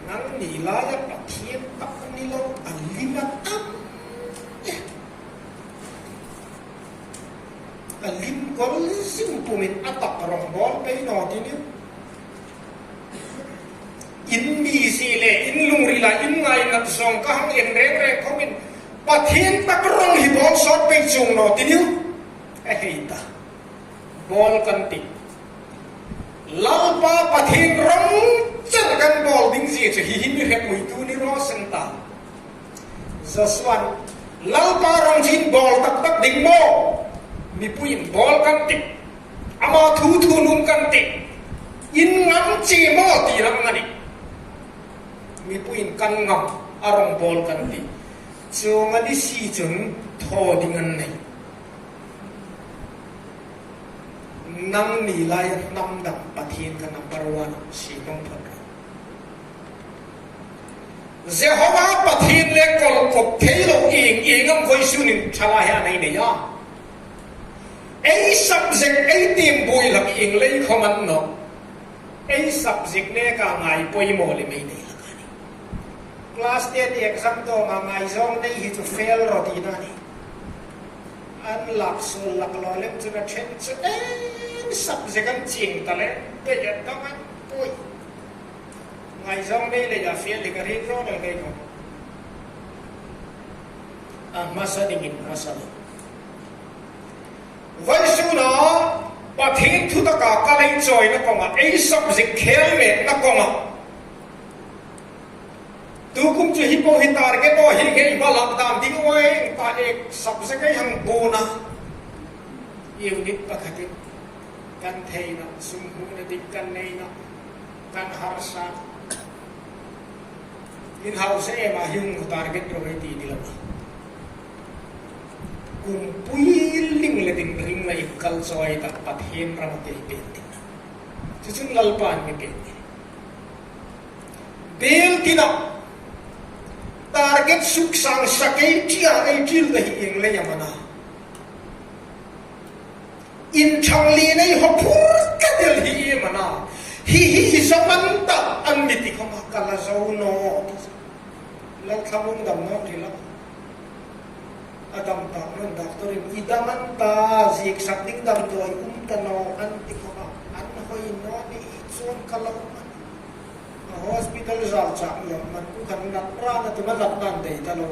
Nangni laia Pathien tak ni lo a lim a tam em. A lim kawl zing pumin a tak rawng bawl pei naw ti niu. In mi si le, in lungrila, in ngaina zawng ka hang en reng reng khawmin Pathien tak rawng hi bawl sawt pei chuong naw ti niu. A hei ta. Bawl kan tih. Lalpa Pathien rawng char kan bawl ding zie chu hi hi mi hrempuitu ni raw seng ta. Joshua, Lalpa rawng chin bawl tak tak ding maw? Mipuiin bawl kan tih. Ama thu thu nuom kan tih. In ngam che maw ti ram a nih. Mipuiin kan ngam a, rawng bawl kan tih. Chuong a ni si chun thaw ding an nei. Nangni lai hnam dang Pathien kha number one si hnung phawt ro. Jehova Pathien le kawl kop thei lo ieng ieng am vawisun hin ṭhalai hi a nei nei a. Ei subject ei tiem buoi hlak ieng lei khawm a ni nawh. Ei subject neka ngai poimaw lem ei nei hlak a nih. Class ten exam dawng a ngaizawng nei hi chu fail rawh tina a nih. An lak suol lak law lem chun a ṭhen chu ei subject an chieng ta le, pei a dang an pui. Ngaizawng nei leia fail hi ka hriet ro dal kei ko. A hmasa dingin hmasa lo. Vawisuna Pathien thu taka ka lei chawina kawnga, ei subject khel metna kawnga. Tukum chu hi po hi target aw hi ngei ba lak dam ding uai, pa ek subject ei hang buna. Unit pakhatin. Kan theina, sum hmuna ding kan neina, kan harsa. Inhausa ema hi hung target ro ei ti ni lo. Kum pui ling le ding ring la in kal choi ta Pathien rama kei pêk ding. Chu chun Lalpan mi pêk ding. Bel tina target suksang sa kei tia ei til ta hi ieng leia am a na. Inchang li nei ho phur ka del hi ieng am a na. Hi hi hi zo man ta an mi ti khoma ka la zo naw. Lal Thlamuong dam naw ti la. A dam tak naw, doctor-in i dam an ta, zieksak ding damdawi um ta naw an ti khoma an hoi naw ni chuong ka lo man. A hospital zal chak lo man ku khan nat ra na tu na nat nan dei ta lo.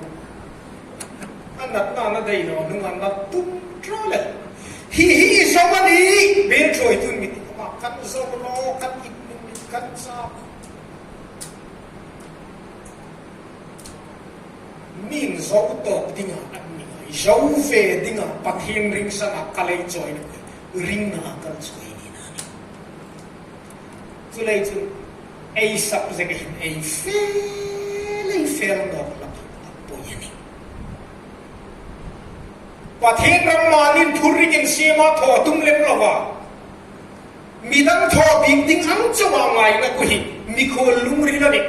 A nat nan a dei lo hnung a nat tum tro le. Hi hi i zo a nih, bel thawi tun mi ti khoma kan zo naw, kan it hnung kan chak. Min zo tawk dinga an mi ngai, zo ve dinga Pathien ring sanga ka lei choi na, ringna kal choi ni na ni. Chuleiin chun ei subject hin ei fel, ei fel nawk hlak a poi a nih. Pathien ram manin phurrikin siema thaw tum lem lova. Midang thaw bik ding ang chauha ngaina khu hi mikhuol lungril a nih.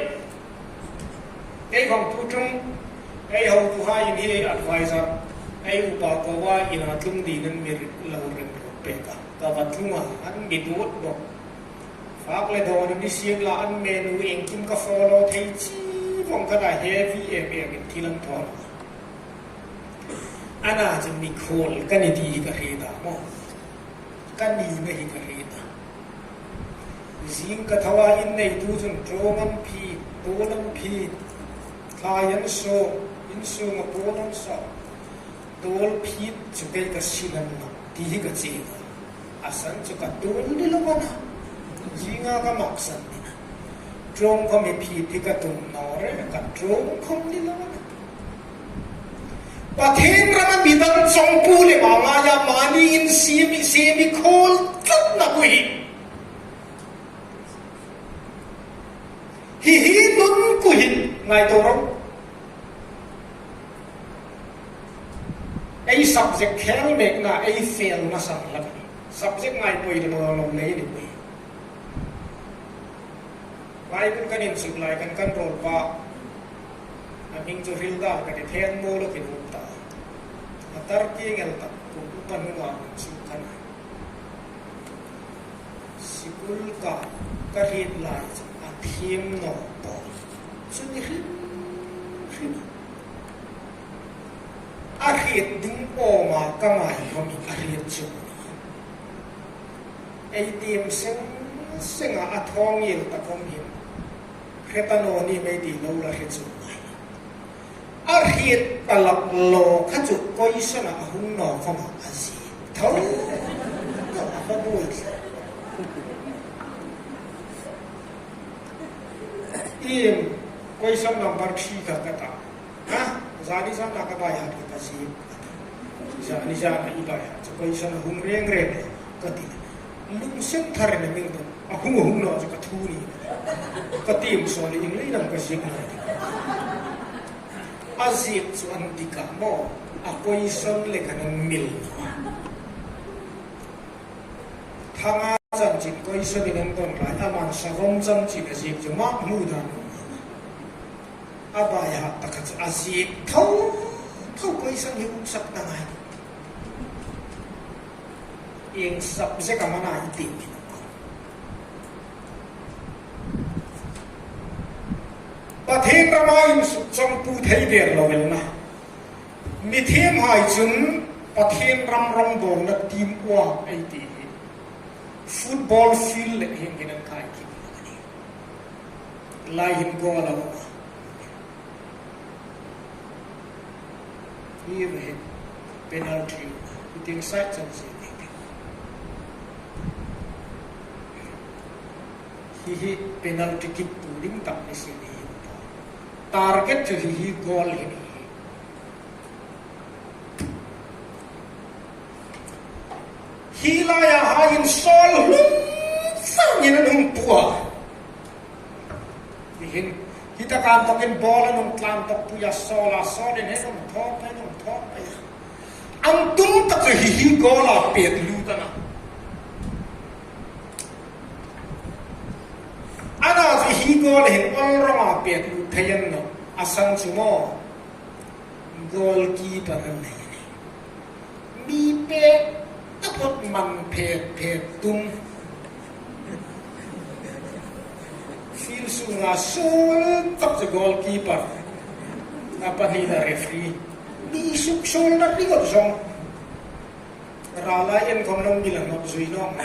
Ei khawm tu ṭum, ei hotuhai in hi advisor, ei upa koa ina tlung dingin mi lo rem ro pek a. Ka va tlung a, an mi duot bawk. Fak le dawn ni sien la an menu iengkim ka follow thei chi vong ka na heavy em em in thil an thaw. Ana chu mikhuol ka ni ti hi ka hriet a maw. Ka nina hi ka hriet a. Zing ka thawa inneitu chun ṭawng an phit, tawl an phit, thlai an sawk, in sunga pawl an sawk. Tawl phit chu kei ka sin a ni naw ti hi ka chieng a. A san chu ka tawl ni lo a na. Zinga ka maksan ni na. Ṭawng khawm hi phit hi ka tum naw reng a, ka ṭawng khawm ni lo a na. Pathien rama midang chawngpu le ma ngaia mani in siem, siem khuol tlatna khu hi. Hi hi nun khu hin ngaituo ro. Ei subject khel mekna, ei felna san hlak a nih. Subject ngai poi le lo lo nei ni poi. Bible kan insuk lai khan kan rawl pa. A hming chu hril dan ka ti, Thenmawla khin um ta. A tar tieng el tak kum upa hnunga hung suk khan. Sikul ka, ka hriet lai chu a thiem naw bawk. Chu ni hrim hrim. A hriet ding awma ka ngai khawmin a hriet chu. Ei tiem seng senga a thaw ngiel tak khawm hin. Hre ta naw ni mei ti lo la hre chu ngai. A hriet ta lak lo kha chu question a hung naw khawma a zie. Tho. A fa buoi. Iem, question number three kha ka ta. Ha? Zani zana ka bai hat ka zie. Zani zana i bai hat chu question a hung reng reng ka ti. Lungsen thar na min a hung hung naw chu ka thu ni. Ka tiem saw le inglai lam ka zie na. A ziek chu an dik a maw, a question le khan an mil. Thanga chanchin question in an dawn lai, aman savom chanchin a ziek chu mak hmu dan. A bai hat tak kha chu a ziek tho tho question hi um sak ta ngai. Ieng subject am a na i ti. Pathien rama insuk chawngpu thei der lo el na. Mi thiemhai chun Pathien ram rongbawlna team work ei ti hi. Football field le hieng hin an kai kit a nih. Lai hin goal a um a. Hi ve, penalty, i tieng side chanchin ni. Hi hi penalty kick tu ding tak ni si ni. Target chu hi hi goal hi ni. Hi laia hai in sawl hlum sangin an hung pua. Hi hin, hi taka inthokin ball an hung tlan tawk pui a, sawla sawlin an hung thaw, an hung thaw. An tum tak chu hi hi goal-a pet lut a na. Ana chu hi goal hin all ronga pet lut thei a ni naw. A san chu maw, goalkeeper an nei a nih. Mi pet taphot man phet phet tum. Field sunga suol tak chu goalkeeper. A pahnina referee. Mi suk suolna ringawt zawng. Ralai en khom lo mi la nawk zui nawk.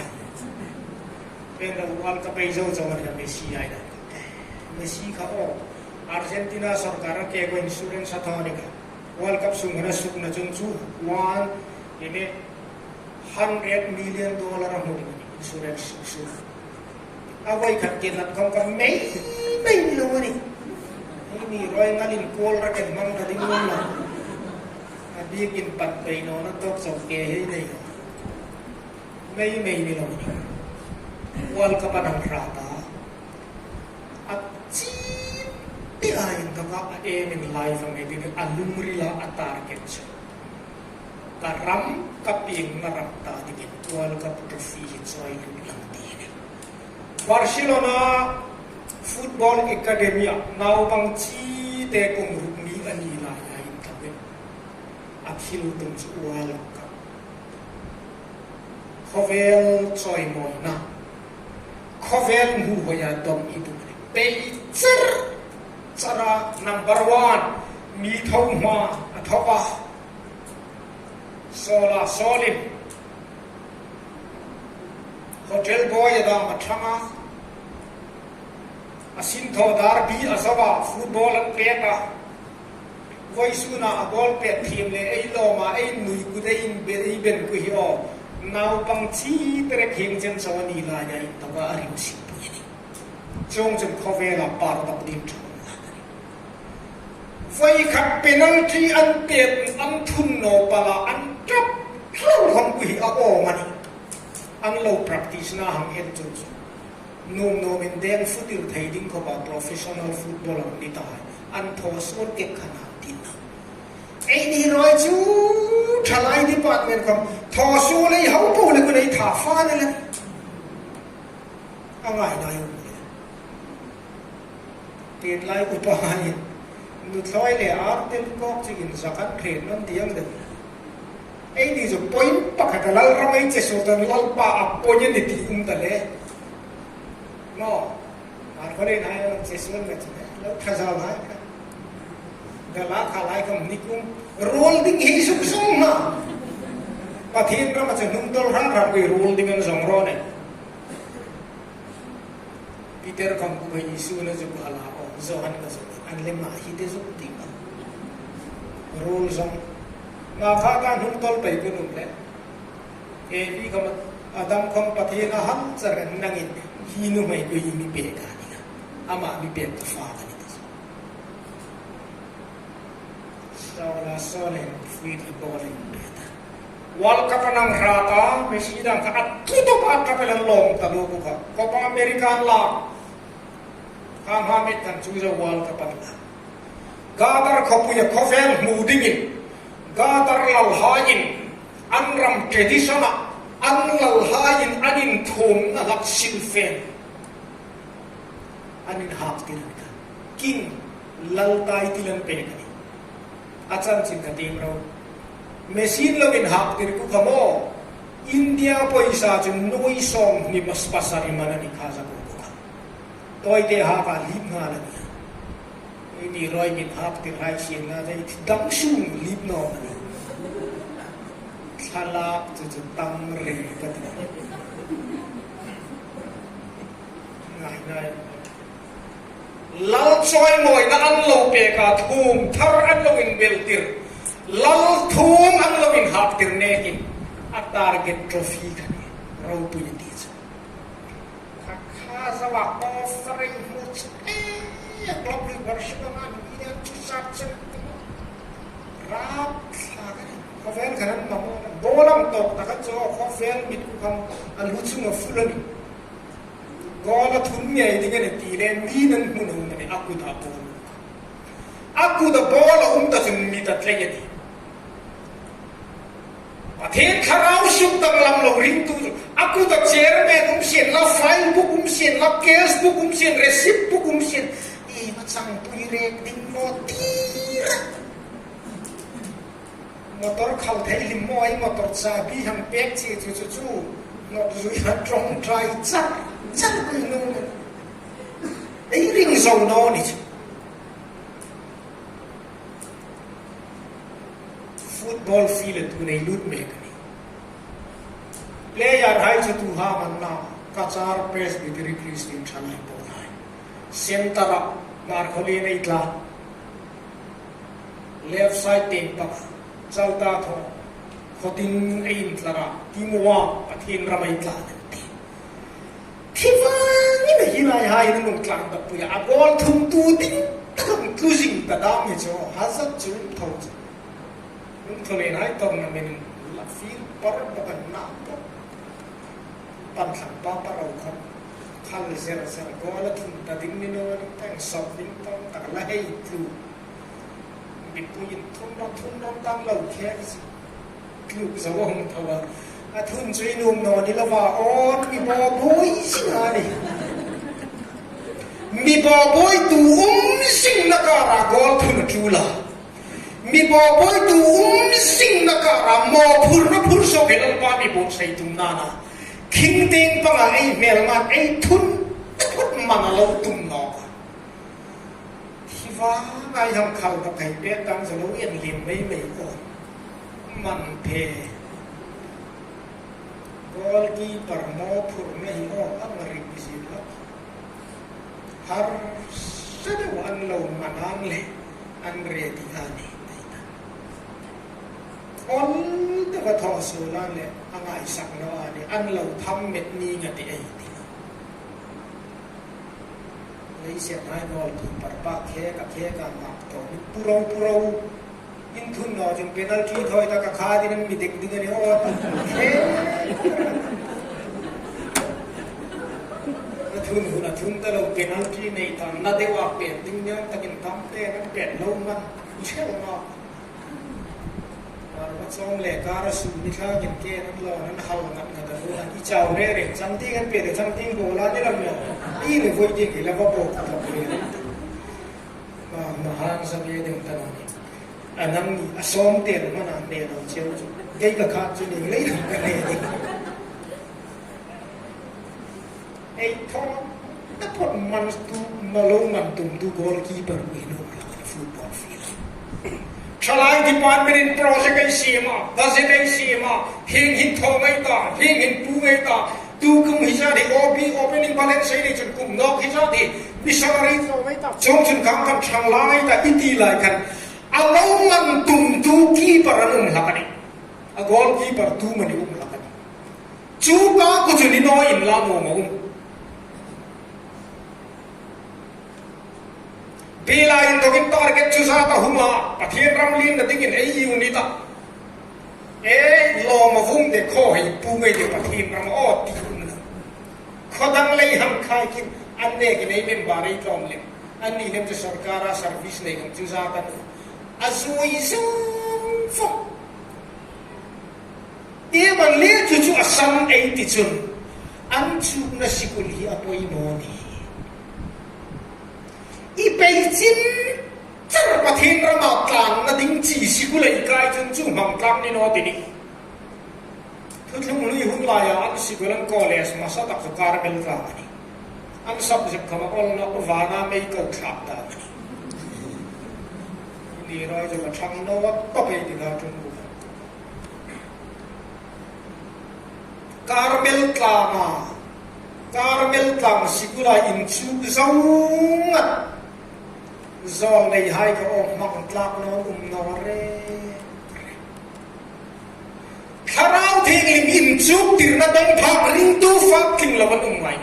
Pen la World Cup ei zo zo a ni Messi ai la. Messi kha aw. Argentina sawrkar a ke ko insurance a thaw ni kha. World Cup sung hana sukna chun chu one, ine, hundred million dollar a hmu ding a ni insurance suk. A voi khat ke nat khom ka mei mei ni lo a nih. Ei ni roi ngalin kuol ra ken mang ta ding lo la. A bikin pat pei nawna tawk chau ke hei nei. Mei mei ni lo a nih. World Cup an hang hrat a. A chip pi a inthoka a aim in life a mi ding a lungrila a target chu. Ka ram, ka piengna ram ta dingin World Cup trophy hi chawi lut lang ti ni. Barcelona Football Academy-a naupang chite kawng ruk mi a ni laia inthokin a thil tum chu World Cup. Khawvel chawimawina. Khawvel hmuhawia dawm i tum a nih. Pei char chara number one. Mi tho hma a tho a. Sawla sawlin. Hotel boy a dam a thang a. A sin thaw dar bi a zo a, football an pek a. Vawisuna a ball pet thiem le ei lawm a, ei nui kut ei inbe-, ei ben ku hi aw. Naupang chi terek hieng chen chau a ni laia inthoka a rim sik pui a nih. Chuong chun khawvela par dawk ding thu an lak a nih. Voi khat penalty an pet an thun naw pala an tap hlauh khom ku hi a awm a nih. An lo practice-na hang en chuong chu. Nuom nuomin deng futir thei ding khawpa professional footballer ni ta hai. An thaw suol kek khan hang tin a. Ei ni roi chu thalai department khom thaw suol ei hau po le kun ei tha fa le le. A ngai nai um le. Tin lai upa hai. Nu thloi le ar tel kok chikin zakan thlen non tiang de. Ei ni chu point pakhat a lal ram ei che suol tan Lalpa a point a ni ti um ta le. No. Ar ko le nai che suol me che. Lo tha zal hai. Dala kha lai khom ni kum. Ruol ding hi suk sung na. Pathien rama chu hnung tawl hrang hrang koi ruol ding an zong ro ne. Peter khom ku bai Isu na zuk hala o, Johan ka zuk, an le ma hi te zuk ti ma. Ruol zong. Ma kha ka hnung tawl pai ku num le. Evi khom Adam khom Pathien a han char nangin hi nuhmei ko hi mi pek a ni a. Ama mi pek ka fa ka ni ta. Sawla sawlin free ball in pet a. World Cup an hang hrat a, Messi dang kha a tlu tawp a, ka pe la lawm ta lo ku kha. Copa America an la. Kha hma met kan chu zo World Cup an la. Qatar khawpuia khawvel hmu dingin. Qatar lalhaiin an ram tradition-a, an lalhaiin an inthuomna hlak silfen. An inhaktir a ni kha. King, lal title an pek a nih. A chanchin ka tiem ro. Messi-in lo inhaktir ku kha maw. India poisa chu nuoi sawmhni mas pasari man a ni kha za ku kha. Tawite haka lip nghal a nih. Ei ni roi min haktir hai sien na dai dam sung lip naw a nih. Thlalak chu chu tam re ka ti. Ngai ngai. Lal chawimawina an lo pek a, thuom thar an lo inbeltir. Lal thuom an lo inhaktir nekin a target trophy kha ni. Ropui ti chu. Kha kha zawa ko farai hmu chu. Eh, club ri Barcelona ni an chu sa chen. Rap sa ka ni. Khawvel khan an mamaw. Goal a tawk tak khan chu khawvel mit ku khan a lu chunga full a nih. Goal a thun ngei ding a nih ti le mi nan hmu naw a nih, a kut a ball. A kut a ball a um ta chun mit a tlei a nih. Pathien Thlarau suk danglam lo ringtu chu a kut a chairman um sien la, file book um sien la, case book um sien, receipt book um sien. Ei ma chang pui rek ding maw ti ra. Motor khal thei hlim maw, ei motor chabi hang pek chi chu chu chu. Nawk zui han ṭawngṭai char char pui nu. Ei ring zo naw ni chu. Football field a tu nei lut mek a nih. Player hai chu tu ha man na, Cachar Presbytery Christian Thalai pawl hai. Centre-a Hmarkhawlien ei tla. Left side tieng panga, Chalta thaw, khawtin ei intlar a, Timua, Pathien ram ei tla an ti. Thi vangin a hi lai hai an hung tlang ta pui a, a goal thuntu ding tak hung tlu zing ta dam hi chu, hazat chu um tho chu. Um tho le hai tournament la field par bawk an na bawk. Pan thlang pa pa ro khawm. Khal zer zer goal a thun ta ding ni naw ni, tang sawp ding tawng tak la hei tlu. Mipuiin thun rawp, thun rawp dang lo khe si. Tluk zo a hung tho a. A thun chu i nuom naw ni lova, aw, mi baw bawi zing a nih. Mi baw bawitu um zingna kara goal thun a tul a. Mi baw bawitu um zingna kara mawphurna phur sawk hi Lalpa mi buotsai tum nana. Khing tieng panga ei hmel man ei thun phut man a lo tum nawk a. Thi vang ngai ham khal ta kai pek dang zo lo en lim mei mei ko. Man phe. Goalkeeper mawphurna hi aw, a ngarik zin lo. Harsa deu an lo man ang le, an ready a ni, ni ta. Awl deu a thaw suol ang le, a ngaisak naw a ni, an lo tham met ni nga ti ei ti. Lei sian hai goalkeeper pa khek a khek a mak tawk ni, puro puro. In thun naw chun penalty thawi ta ka kha ding an mi dek ding a ni aw. Khek. A thun hun a thun ta lo penalty nei ta na deu a pet ding ni awm takin tam te an pet lo man. I chel naw. Arma chawm le kara sum ni thlakin ke nan lo nan hal ngat ngat a ru a. I chau re re chang ding an pe de chang ding bo la ni lam lo. I le voi ding i la va bo ka ta pe. Ma, ma hang sa be ding ta na ni. A nang ni a sawm te lo ma na ne lo cheu chu. Kei ka khat chu ni le ka ne ni. Ei thaw, ta phawt man tu, ma lo man tum tu goalkeeper pui an um hlak a nih football field. Thalai department-in project ei siem a, budget ei siem a, hieng hin thaw ngei ta, hieng hin pu ngei ta, tu kum hi zat hi O B, opening balance ei nei chun kum nawk hi zat hi, missionary thaw ngei ta, chuong chun khang khan ṭhang la ngei ta, i ti lai khan, a lo man tum tu keeper an um hlak a nih. A goalkeeper tu mani um hlak a nih. Chu ka ku chu ni naw inla mawng a um. Biela inthokin target chu zat a hung a, Pathien ram lienna dingin ei unit a. Ei lawm a vum de khaw hei pu ngei de Pathien ram aw ti hun na. Khaw dang lei hang khai khin an nekin ei member ei tlawm lem. Anni lem chu sawrkara service nei ang chu zat a ni. A zui zung fawk. Iem an le chu chu a san ei ti chun, an chukna sikul hi a poimaw ni. I pei chin char Pathien rama tlanna ding chi sikul ei kai chun chu hmang tlang ni naw ti ni. Thuthlung hlui hun laia an sikul an college hmasa tak chu Carmel tlang a ni. An subject khawm a awlna vana mei ko thlak dan a ni. Ni roi chu a ṭhang naw a tawp ei ti la ṭum. Carmel tlanga, Carmel tlang sikula inchuk zo ngat. Zawl nei hai kha aw hmang tlak naw um naw re. Thlarau Thienghlim inchuk tirna dang phak ringtu fak tling lo an um ngai.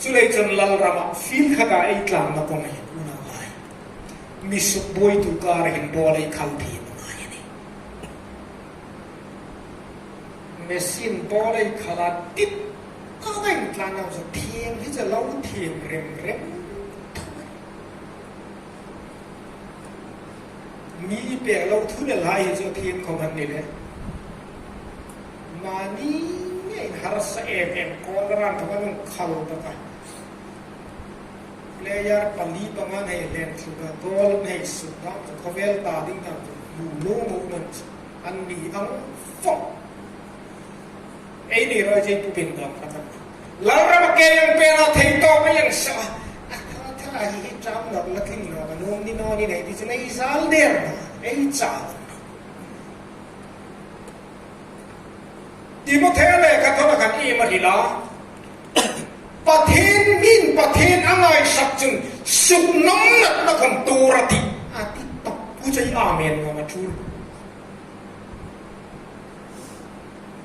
Chuleiin chun Lalrama field khata ei tlangna kawng hi unau hai. Mi sukbuoitu kara hin ball ei khal thei ngai a nih. Machine bawr ei khala tit ka ngai tlan ang chu thieng hi chu lo thieng rem rem. Mi pek lo thu le lai hi chu thieng khom an ni le. Mani ngei harsa em em kawl ran thawk an hung khal ta ka. Player pali panga hei len chu ka goal hei suk dam chu khawvel ta ding dam chu lu lu mu man chu an ni ang fo. Ei ni roi jei pu pin dam ka ta. Lalram ke yang pe na thei to me yang sa. A tha tha hi hi cham lo la tling lo ka nuom ni naw ni nei ti chu nei zal der na. Ei cha. Timothe le ka thona kan i ma hi la. Pathien min Pathien a ngaisak chun suk nawm natna khom tuor a tih. A ti tak pu chei amen ngam a chul.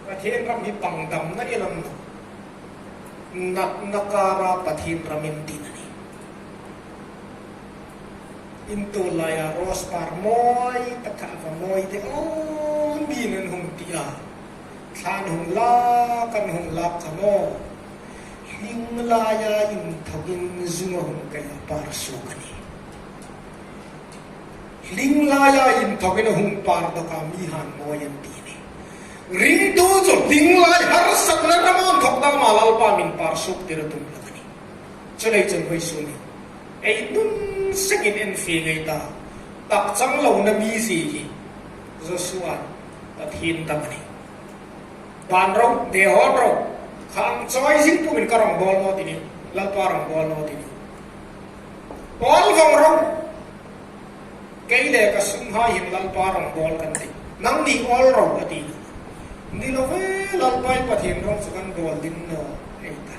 Pathien ram hi pangdamna i lam na. Natna kara Pathien ram in tin a ni. In tu laia rose par mawi tak kha va mawi de o, mi nan hung ti a. Thlan hung lak, kan hung lak kha maw. Hling laia inthawkin zunga hung kai a par suok a ni. Hling laia inthawkin a hung par dawk a mi han mawi an ti ni. Ringtu chu hling lai harsatna rama inthawk dama Lalpa min par suok tir a tum hlak a ni. Chuleiin chun vawisun ni ei nun sengin en fie ngei ta. Tak chang lo na mi zie hi Joshua Pathien dam a ni. Ban ro, de hon ro. Khang chawi zing pumin ka rawngbawl naw ti ni. Lalpa rawngbawl naw ti ni. Pawl vong ro. Kei le ka sunghai hin Lalpa rawngbawl kan tih. Nangni awl ro a ti. Ni lo ve, Lalpa i Pathien rawng chu kan bawl ding naw ei ta.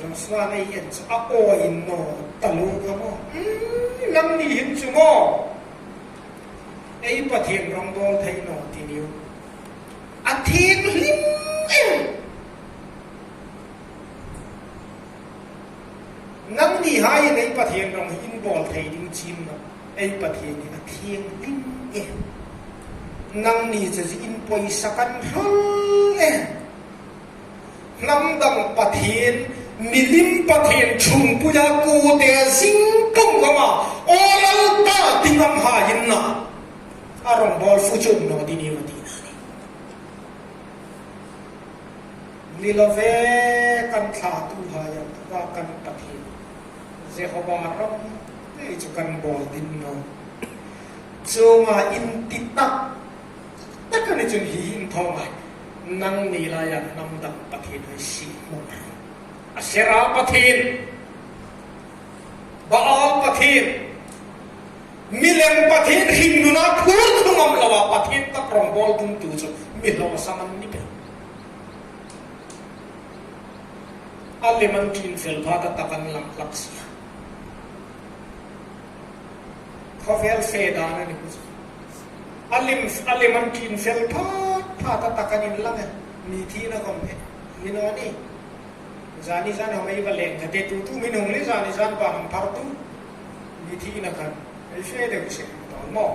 Joshua nei en chu a aw in naw ta lo ka maw. Hmm, nangni hin chu maw. Ei Pathien rawngbawl thei naw ti niu. A thieng hlim em. Nangni hai ei Pathien rawng hi in bawl thei ding chim naw. Ei Pathien hi a thieng hlim em. Nangni chu inpoi sak an hrawl em. Hnam dang Pathien, milim Pathien chungpuia kute zing pum lama, aw Lalpa ti ngam hai in na. A rawngbawl fu chum naw ti niu a ti na ni. Ni lo ve kan thlatuhai a, ka kan Pathien. Jehova ram ei chu kan bawl ding naw. Chunga in ti tak tak a ni chun hi in thaw ngai. Nangni laia hnam dang Pathien hai si mawng. Asera Pathien. Baal Pathien. Milem Pathien hringnuna phur thu ngam loa Pathien tak rawngbawl dingtu chu mi hlawsam an ni pe. A lem an ṭin fel pha ta tak an lang hlak si a. Khawvel fe dan a ni ku chu. A lem, a lem an ṭin fel pha, pha ta tak an inlang a. Mi thina khom e. Ni naw ni. Zani zan hom ei va leng ka te tu tu min hung le zani zan pa hang phar tu. Mi thina khan. Ei fe deu se ta maw.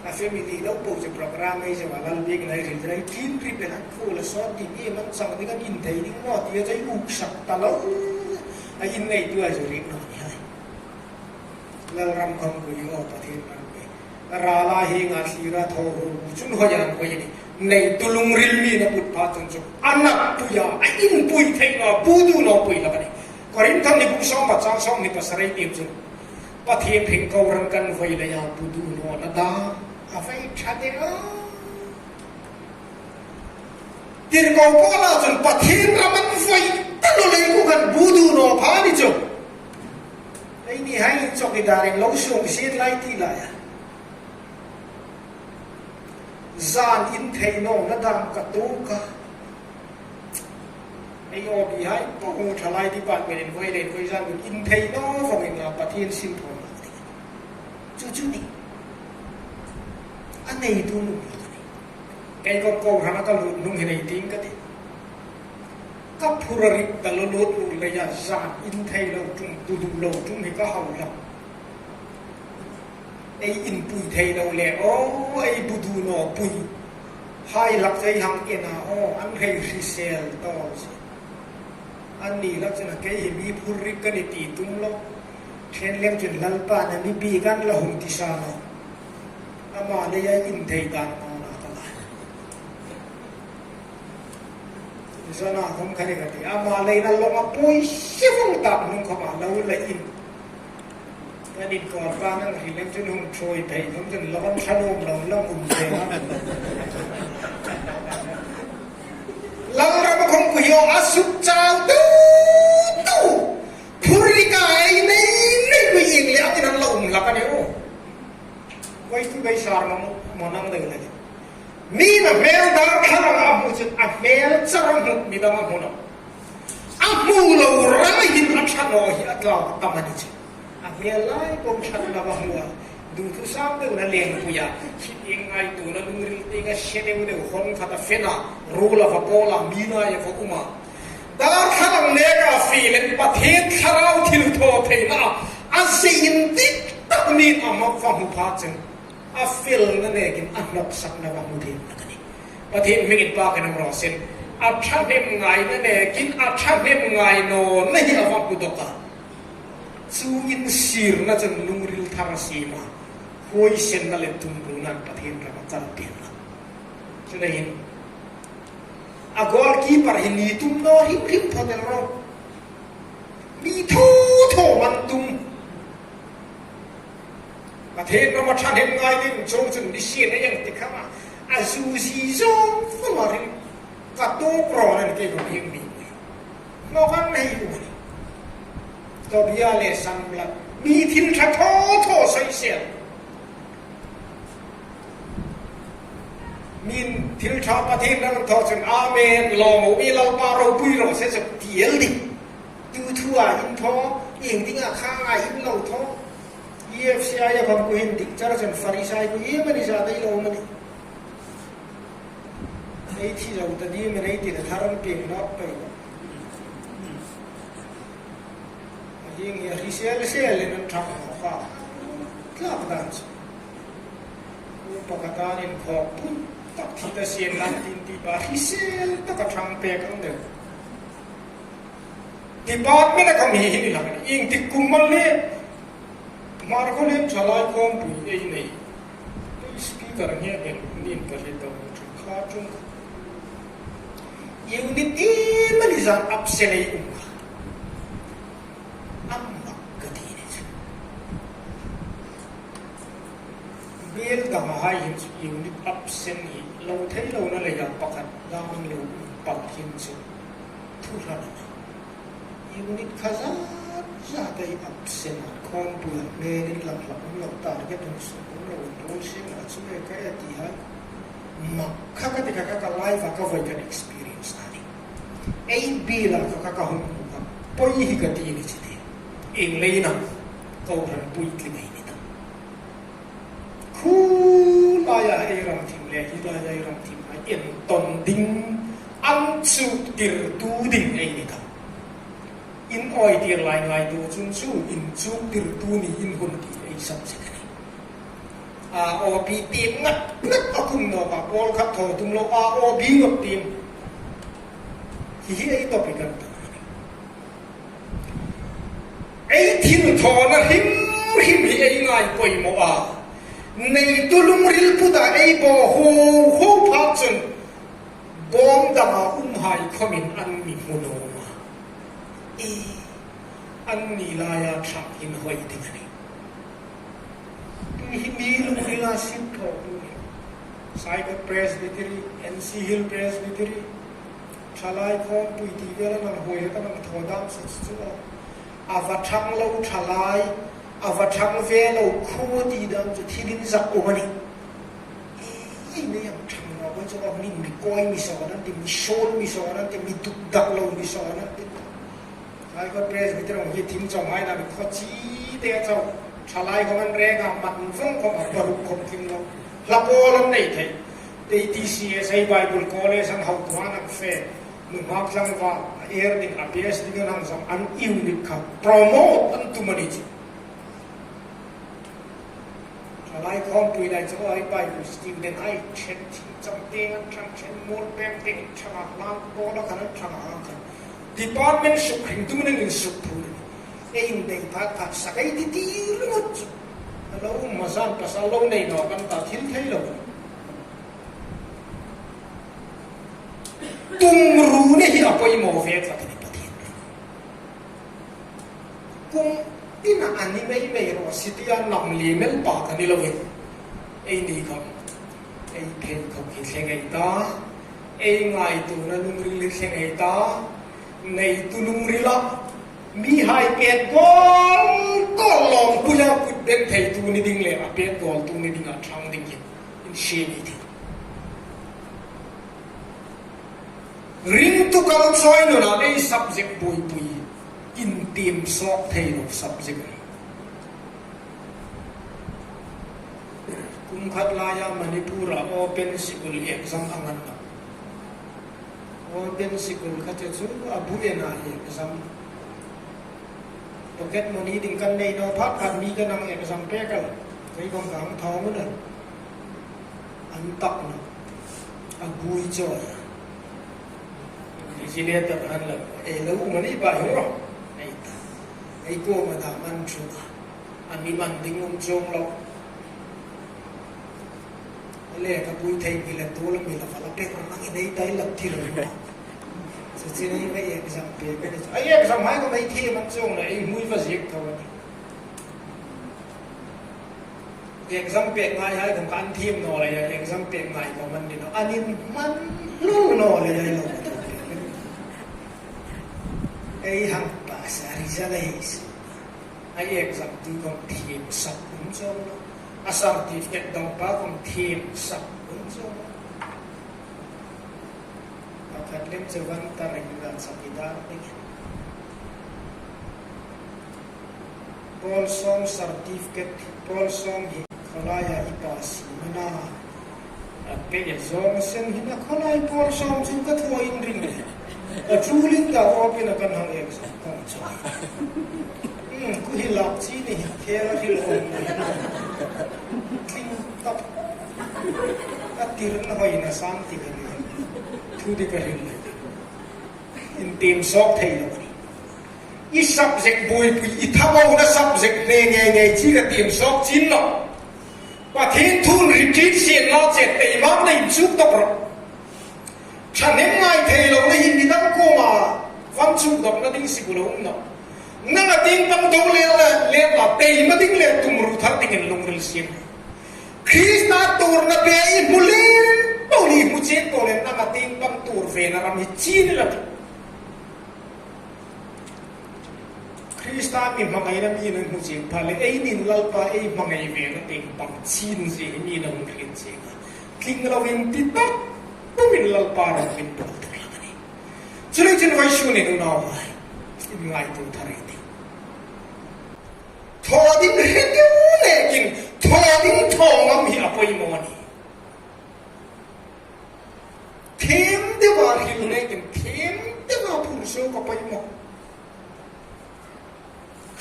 A family lo po che program ei che wa lal bik nai ri ri tin ri pe han khu la so ti ni man chang ding an in thei ding maw ti a chai uk sak ta lo. A in nei tu a chu ri naw ni hai. Lalram khom ku i aw Pathien ram ku i. Rala hi nga thli ra thaw ru chun hoi an hoi ni. Nei tu lungril mi na put pa chun chu. An na puia, a inpui thei naw, bu du naw pui la ka ni. Korinth ni bu sawm pa chang sawm ni pasari tim chu. Pathien hring ko ran kan voi le ya bu du naw na da. A vai tha de a. Tirko Paula chun Pathien ram an voi ta lo lei ku kan bu du naw pha ni chu. Ei ni hai in chawkidar in lo sung sin lai ti lai a. Zan in thei naw na dam ka tu ka. Ei aw bi hai po hung thalai department in voi le voi zan in thei naw vong in la Pathien sin thaw. Chu chu ni. A nei tu nu. Kei ko ko hana ka lut nung hi nei ding ka ti. Ka phur a rik ta lo lut lut le ya zan in thei lo tum, bu du lo tum hi ka hau lo. Ei inpui thei lo le, o, ei bu du naw pui. Hai lak chei hang ena aw, an hei hrisel tawl si. Anni lak chun a kei hi mi phurrik ka ni ti tum lo. Ṭhen lem chun Lalpan a mi bik an la hung ti sa naw. Ama leia inthei dan naw na ta lai. Zana khom kha ni ka ti. Ama leina lawm a poi si vong tak hnung khoma lo la in. Kan inkawl pa nang hri lem chun hung ṭhuoi thei, hung chun lo kan ṭha nuom lo, lo um thei a. Lal ram a khom ku hi aw a suk chau tu tu. Phurrika ei nei nei ku ing le a tin an lo um hlak a ni u. Koi tu bei sar ma mu, ma nang deu le. Mi na hmel dar kha a hmu chun a hmel char a hmu mi dang a hmu naw. A hmu lo ram hin a ṭha naw hi a tlak tam a ni chu. A hmel lai pawm ṭhat lo a hmu a. Duthusam deu na leng pui a. Hi tieng ngaituona lungril tieng a se deu deu hon khat a fe na. Ruol a va pawl a, mi nai a va um a. Darthlalang neka fielen Pathien Thlarau thilthawtheina a zingin dik tak niin a mak va hmu pha chun. A felna nekin a hnoksakna va hmu thei na ka ni. Pathien hmingin pa kan am ro sin. A ṭhahnem ngaina nekin a ṭhahnem ngai nawna hi a va hmu dawk a. Chu insirna chun lungril thar a siem a. Huoisenna le tumrunan Pathien ram a kal pen la. Chu nei hin. A goalkeeper hi ni tum naw hrim hrim phawt el ro. Mi thaw thaw man tum. Pathien ram a ṭhahnem ngai ding chuong chun ni sien a yang ti kha ma. A zu zi zawng fawng a ring. Ka tuok rawn a ni kei ko hieng mi. Naw kan nei u ni. Tobia le Sanballat. Mi thil ṭha thaw thaw sawi sel. Min thil ṭha Pathien ram thaw chun amen lawm u mi Lalpa ropui raw se chu ti el ding. Tu thua in thaw, ieng dinga kha ngai in lo thaw. E F C I a khom ku hin dik char chun Farisai ku iemani za dai lo mani. Ei thi zo ta ding mi nei ti la thar an pek nawk pei. A hieng hi a hrisel sel in an ṭhang khawk a. Tlak dan chu. Upa ka tan in khawk pun tak thi ta sien lam tin ti pa hrisel tak a ṭhang pek ang deu. Department a kam hi hi ni lam. Ieng tik kum mal le. Hmar khaw lem ṭhalai khawmpui ei nei. Speaker nge en nin ka hre tawk ṭhung kha ṭhung. Unit iemani zan absent ei um kha. Am mak ka ti ni chu. Biel dang a hai hin chu unit absent hi lo thei lo na le yang pakhat dang lo pal hin chu. Thu hlan a na. Unit kha zat zat ei absent a, khawmpui a hmelin lam hlak um lo, target hung suk um lo, enroll seng a chu e ka e ti hai. Mak kha ka ti kha ka, ka life a ka voi kan experience a ni. Ei biel a kha ka, ka hung hmu kha. Poi hi ka ti ni chi ti. Ieng leiin am. Kohran puitling ei ni ta. Khu laia ei ram thim le, hi laia ei ram thim hai, inton ding, an chuktirtu ding ei ni ta. In awi tir lai ngaituo chun chu, inchuktirtu niin hun ti ei sam sek a ni. A, O B team ngat ngat a kum nawk a, pawl khat thaw tum lo, a, O B ngot team. Hi hi ei topic an ta. Ei thilthawna hrim hrim hi ei ngai poimaw a. Neitu lungril puta ei bo ho ho pha chun bawm dama um hai khomin an mi hmu naw a. E, an ni laia ṭhang hin hoi ding a ni. Hi mi lungrila sin thaw tu ni. Saikot Presbytery, N C Hill Presbytery, ṭhalai khawmpui ti vel an hang huoi kan hang thaw dam chu chu. A va ṭhang lo ṭhalai, a va ṭhang ve lo khuo ti dam chu thil inzak um a ni. Ei, ei, nei am ṭhang naw bawk chu, a hming mi kawi mi sawn an ti, mi sawn mi sawn an ti, mi duk dak lo mi sawn an ti. Saikot Presbytery hi thim chawm hai na mi khaw chi te chau. Ṭhalai khawm an reng a, man vawng khawm a, paruk khawm thim lo. Hla pawl an nei thei. Te T C S A Bible College an hau tuan an fe. Nunghak tlangval, a er ding, a best ding an hang zam, an unit kha promote an tum a ni chi. Lai khawmpui lai chu ei Bible student ei ṭhen thing chang te an ṭhang ṭhen mur pem te in ṭhang a lang ko la kan an ṭhang a khan. Department suk hring tum nen suk thu. Ei indei phat phat sak ei ti ti ringawt chu. A lo um ma zan pasal lo nei naw kan ta thil thei lo. Tumruna hi a poimaw ve tlat a ni Pathien. Kum tina a ni mei mei ro si tia nam li mel pa ka ni lo in. Ei ni khawm, ei phei khawm hi thleng ei ta, ei ngaituona lungril hi thleng ei ta, neitu lungrila mihai pet gol gol lawm puia kut ben thei tu ni ding le a pet gol tu ni ding a ṭhang ding hi in si ni ti. Ringtu kal chawi nuna ei subject buoipui, intiem sawk thei lo subject a nih. Kum khat laia Manipur-a open school exam a ngan nawh. Open school kha chu a buoina exam. Pocket money ding kan nei naw phat phat mi kan hang exam pek a. Kei bang ka hang thaw mun a. An tak naw. A buoi chawi. Invigilator han lo. Ei lo um a ni ba hi ro. Ei ta. Ei kuoma dam an ṭhu a. A mi man ding um chuong lo. Le ka buoi thei mi le tu lo mi la fa la pek ram ang ei ta ei la ti lo. Chu chu ni ei exam pek a ni. Ei exam hai ko ei thiem an chuong le ei hmui va ziek tho a ni. Exam pek ngai hai khawm kha an thiem naw le, exam pek ngai khawm an ni naw. An inhman hlul naw le, ei lo. Ei hang pass a result ei si. Ei exam tu khawm thiem sak um chuong naw. A certificate dawng pa khawm thiem sak um chuong naw. Pakhat lem chu van ta ring dan sak i dar ding. Pawl sawm certificate, pawl sawm hi khawlaia i pass hi mana. A pe e zawng sen hi na khawlai pawl sawm chu ka thaw in ring le. A chu ling ka open a kan hang exam kan chawi. Hmm, ku hi lak chi ni hi khela hril khawm ni. Tling tap. Ka tir na hoi na sang ti ka ni. Thu di ka hril le. Intiem sawk thei lo ni. I subject buoipui, i thaw na subject nei ngei ngei chi ka tiem sawk chin naw. Pathien thu'n retreat sienla che tei mam nei chuk tawk ro. Ṭhahnem ngai thei lo na hi mi dang kuoma van chuk dawk na ding si ku lo um naw. Nang a tieng pang do le la, le la tei ma ding le tumru thar dingin lungril siem. Krista tuorna pe i hmu lem po ni hmu chieng po le nang a tieng pang tuor ve na ram hi chin la. Krista mi hmangaina mi nan hmu chieng pha le ei nin Lalpa ei hmangai ve na tieng pang chin zie mi nan hmu chieng. Tling lovin ti tak pumin Lalpa rawngin pawl tak la ni. Chuleiin vawisun ni nunau hai. In ngaituo thar ei tih. Thaw ding hre deu nekin, thaw ding thaw ngam hi a poimaw ni. Thiem deu a hril nekin, thiem deu a phur suok a poimaw.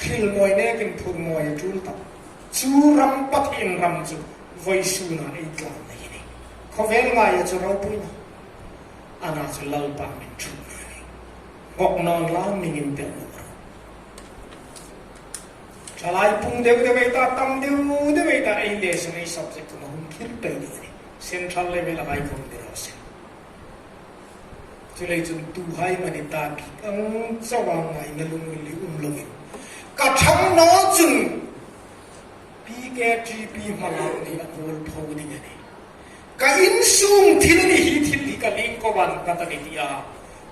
Hril mawi nekin phur mawi a tul tak. Chu ram Pathien ram chu vawisuna ei tlan na hi ni. Khawvel ngaia chu ropuina. Ana chu Lalpa min ṭhutna ni. Ngawk nawn la mi ngim tel naw ro. Thalai pung deu deu ei ta, tam deu deu ei ta, ei lesson ei subject khawm a hung khir pei ding a ni. Central level a hai khawm deu a sen. Chuleiin chun tuhai mani ta bik ang chauh a ngaina lungril um lovin. Ka ṭhang naw chun P K T P hmalak ni a pawl pho ding a ni. Ka insung thil a ni hi, thil hi ka lingkawng an ka ta ni tia.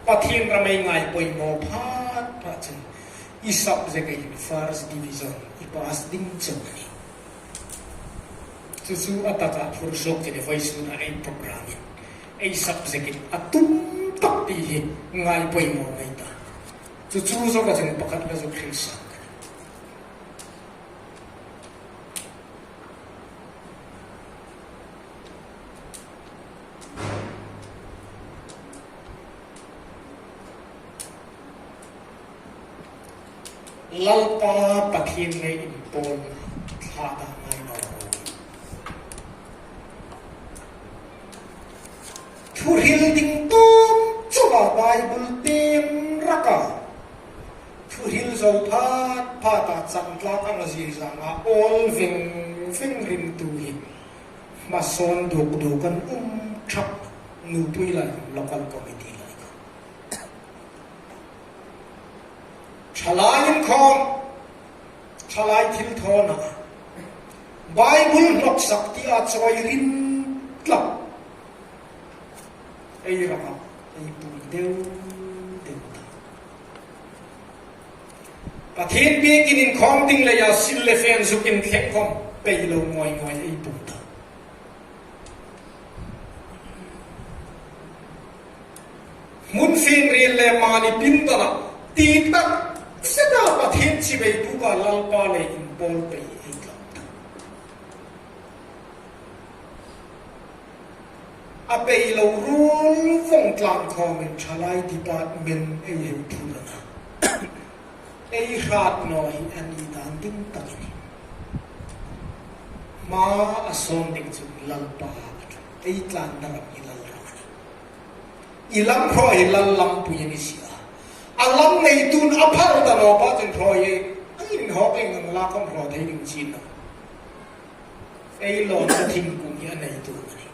Pathien ram ei ngai poimaw phat phat chun. I subject ei first division i pass ding chau a ni. Chu chu a taka phur suok chun vawisuna ei program in. Ei subject in a tum tak ti hi ngai poimaw ngai ta. Chu chu zo ka chun pakhat ka zuk hril sak. Lalpa Pathien ngei in pawl thlada ngai naw. Thuhril ding tawp chauha Bible tiem raka thuhril zo phat phata chang tlak ang zie zanga awl veng veng rimtu hi hmasawn duk duk an um ṭhak. Nupui lai local committee lai kha. Ṭhalai inkhawm, ṭhalai thilthawna, Bible hnawksak tia chawi rin tlak ei rama ei pui deu deu ta. Pathien biekin inkhawm ding leia sil le fen zukin thleng khawm pei lo ngoi ngoi ei pui ta. Hmun finriel le mani pindona ti tak seta Pathien chibai buka Lalpa le inpawl pei ei tlam ta. A pei lo ruol vong tlan khawmin ṭhalai department ei hei phurna. Ei hrat naw hi a ni dan ding tak a nih. Hma a sawn ding chu Lalpa a ṭha. Ei tlanna ram hi Lal ram a nih. I lam hraw hi Lal lampui a ni si a. A lam neitu'n a phal ta naw pha chun hraw hi a inhawk ei ngang la khawm hraw thei ding chin naw. Ei lawnna thingkung hi a neitu a nih.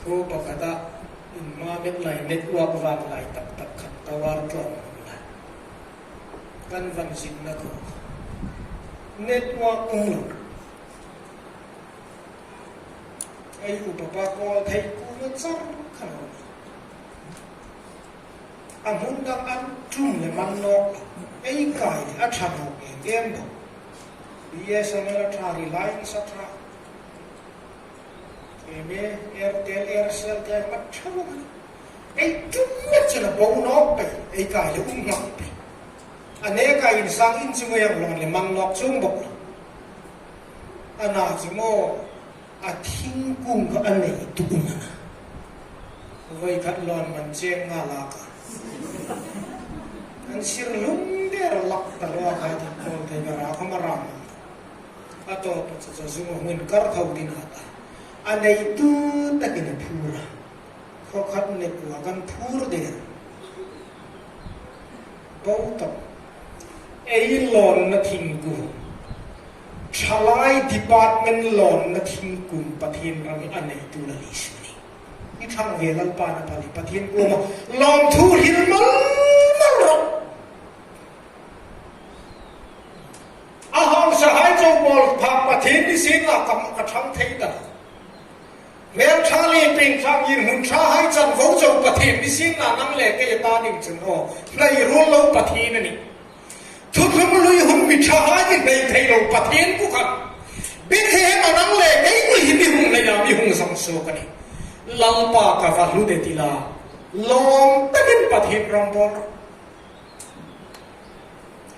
Khuo pakhata in hma met lai network vak lai tak tak khat tower tlawm lai. Kan van zinna khuo network um lo. Ei upa pa kawl thei kuoma char khan a um. A hmun dang an tum le man nawk, ei kai le a ṭha nawk em em bawk. B S N L a ṭha, Reliance a ṭha, em e, Airtel, Aircel te a ṭha bawk. Ei tum met chun a bo nawk pei, ei kai le um nawk pei. A neka insang in chu ngei ang lawn le man nawk chuong bawk. A na chu maw, a thingkung kha a neitu um a na. Voi khat lawn man cheng nga lak a. An sir lum der lak ta lo a kha thingkung thei ka ra khawm a ram. A tawp chu chu zung hmun kar tho ding a ta. A neitu takin a phur a. Khaw khat network an phur der. Bo tawp. Ei lawnna thingkung, ṭhalai department lawnna thingkung Pathien ram hi a neitu Lal Isu a nih. I ṭhang ve Lalpa'n a phal hi Pathien kuoma lawmthu hril mal mal rawh. A hausahai chau pawl phak Pathien ni sien la kam ka ṭhang thei ta. Hmel ṭha le peng ṭha in hmun ṭhahai chanvo chau Pathien ni sien la nang le kei ta ding chun aw, hnai ruol lo Pathien a nih. Thuthlung lui hun mi ṭhahai ni hnai thei lo Pathien ku khan. Bethlehem-a nang le kei ni hi mi hung hnaia mi hung zang suok a nih. Lalpa ka va hlu de ti la, lawm takin Pathien ram bawl.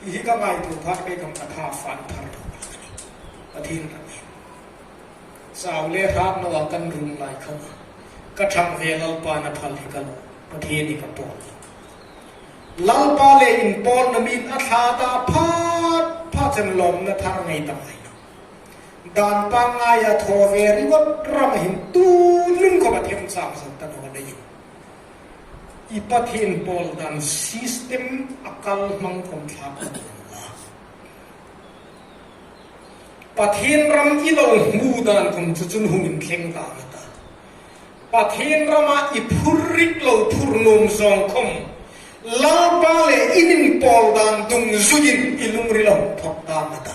Hi ka ngaituo phat kei khawm ka tha fan thar lo. Pathien ram hi. Chau le hrat nawa kan rum lai khawm. Ka ṭhang ve Lalpa'n a phal hi ka lo. Pathien hi ka pawl. Lalpa le inpawlna min a thla ta phat phat chun lawmna thar ngei ta mai. Dan pangngai a thaw ve ringawt rama hin tu hnung khawm a them chang zat ta naw a nei. I Pathien pawl dan system a kal hmang khawm thlak a ni a. Pathien ram i lo hmu dan khawm chu chun hung inthleng ta a ta. Pathien rama i phur rik lo phur nuom zawng khawm Lalpa le in inpawl dan dungzuiin i lungril a hung phawk ta a ta.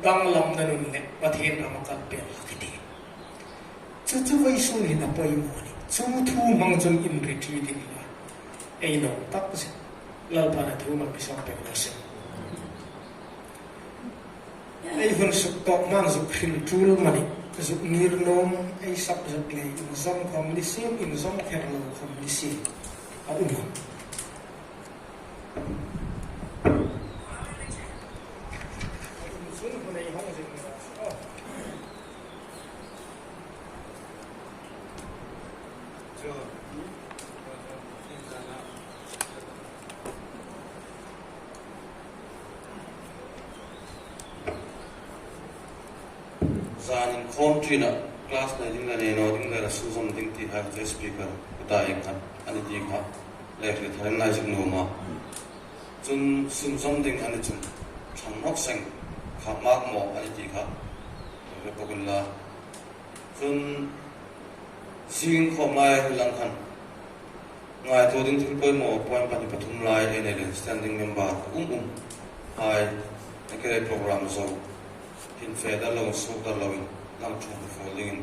Danglamna nun le Pathien rama kal pei hlak i tih. Chu chu vawisun hin a poimaw a nih. Chu thu hmang chun inri ṭhin ding la. Ei lo tak zet. Lalpa'n a thu malsawm pek raw se. Ei hun suk tawk hmain zuk hril tul mani. Zuk ngir nuom ei sap zuk le inzawm khawm ni sien, inzawm kher lo khawm ni sien. A um a. Zan inkhawm ṭina class nei ding le nei naw ding le la sunzawm ding ti hai chu speaker ka ta ieng khat a ni ti kha le hre tharin lai zuk nuom a. Chun sunzawm ding a ni chun ṭhang nawk seng kha mak maw a ni ti kha hre bawk inla. Chun zing inkhawm lai hril ang khan ngaituo ding thil poimaw point pahni pathum lai ei nei leh standing member um um hai, a kei program zo hin fe dar lo, suk dar loin lam ṭhang fo dingin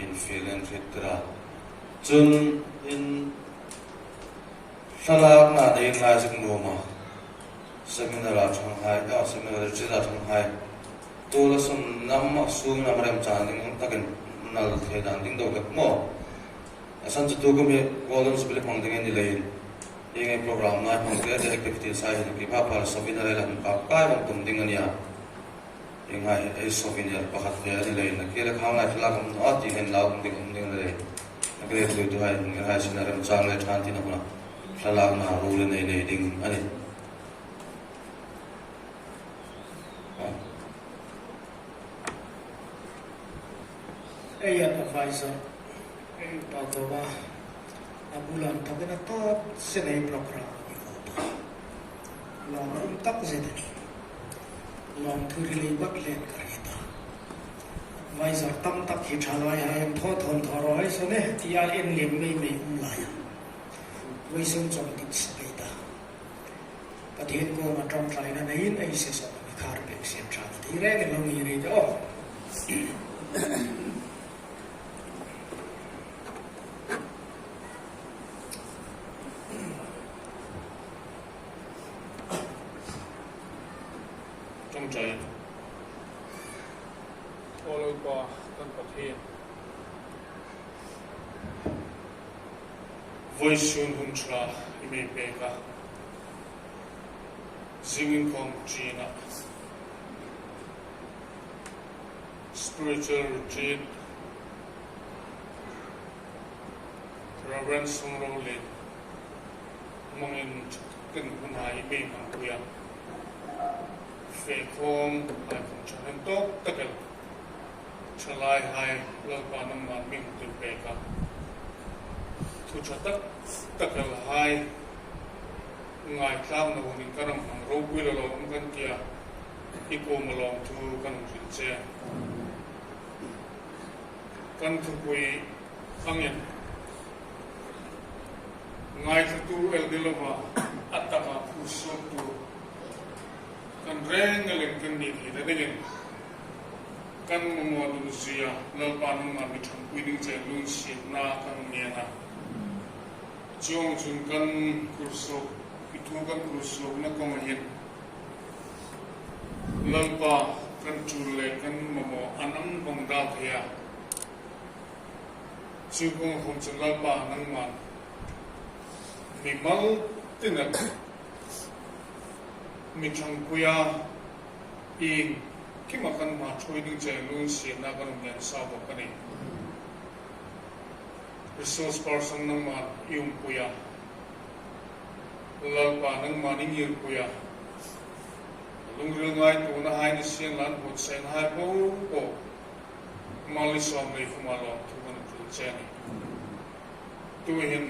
infiel inhriet tir a. Chun in thlalakna nei lai zuk nuom a. Seminar a ṭhang hai, a seminar retreat a ṭhang hai. Tu la sun nam a sung nam remchang ding ang takin nal thei dan ding deu hlek maw. A san chu tu kum hi Golden Jubilee hmang ding a ni leiin, ieng ei program ngai hmang te, te activity sai hin ki pha pha souvenir ei la hung kap kai vawng tum ding a nia. Ieng hai ei souvenir pakhat ve a ni leiin, a kei le khang lai thlalak um naw ti hen lau um ding um ding a ni leiin. A kei le tu tu hai, ieng hai sin a remchang le ṭhan tina huna thlalakna ruol nei nei ding a nih. Ei advisor, ei Upa Gova, a bula inthawkin a tawp zet ei program a mi hawp a. Lawmum tak zet a nih. Lawmthu hril ei bak len ka hriet a. Advisor tam tak hi ṭhalai hai an thaw thawn thaw raw hai saw ni, tia en lem mei mei um lai a. Vawisun chawng dik sa pei ta. Pathien kuoma ṭawngṭaina neiin ei session a mi khar pek sien ṭha ka ti reng a, lo ngir ei ta aw. Ṭawngṭai. Aw Lalpa kan Pathien, vawisun hun ṭha i mi pek a, zing inkhawm ṭina spiritual retreat, Reverend Sungrolien hmangin kan hun hai i mi hmangpui a, fe khawm hai khawm ṭhahnem tawk tak el ṭhalai hai Lalpa nangman mi hung tir pek a. Thu ṭha tak tak el hai ngaitlangna hunin kan hmang ropui lo lo um kan tia, i kuoma lawmthu kan hung hril che. Kan thupui angin ngaithlatu el ni lova, a taka phur suoktu kan reng elin kan ni theina dingin kan mamaw nun zia Lalpa nangman mi ṭhangpui ding che lunginsietna kan ngen a. Chuongchun kan phur suok, i thu kan phur suokna kawnga hin Lalpa kan tul le kan mamaw an ang vawng dal thei a. Chu kuoma khawm chun Lalpa nangman mimal tina mi ṭhangpui a, iengkima kan hma ṭhuoi ding che lunginsietna kan hung ngen sa bawk a nih. Resource person nangman i umpui a, Lalpa nangman i ngirpui a, lungril ngaituona hai ni sien la, an buotsai hai po po mal ni sawm nei khawma lawmthu kan hril che a nih. Tuhin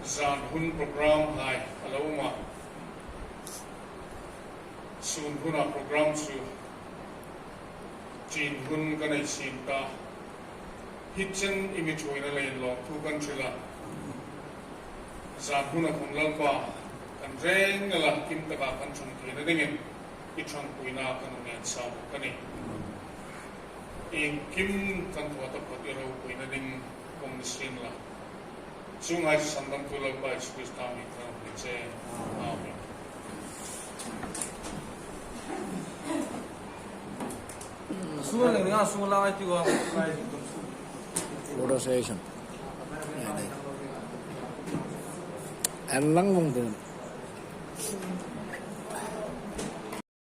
zan hun program hai a lo um a, sun huna program chu ṭin hun kan ei siem ta. Hi chen i mi ṭhuoina leiin lawmthu kan hril a. Zan huna khawm Lalpa kan reng ela kim taka kan ṭhang theina dingin i ṭhangpuina kan hung ngen sa bawk a nih. Iengkim kan thaw taphawt i ropuina ding kan ni sien la. Chuong hai chu sandamtu Lalpa Isu Krista hmingin kan hung hril che. Amen. Photo session. An lang vawng ding.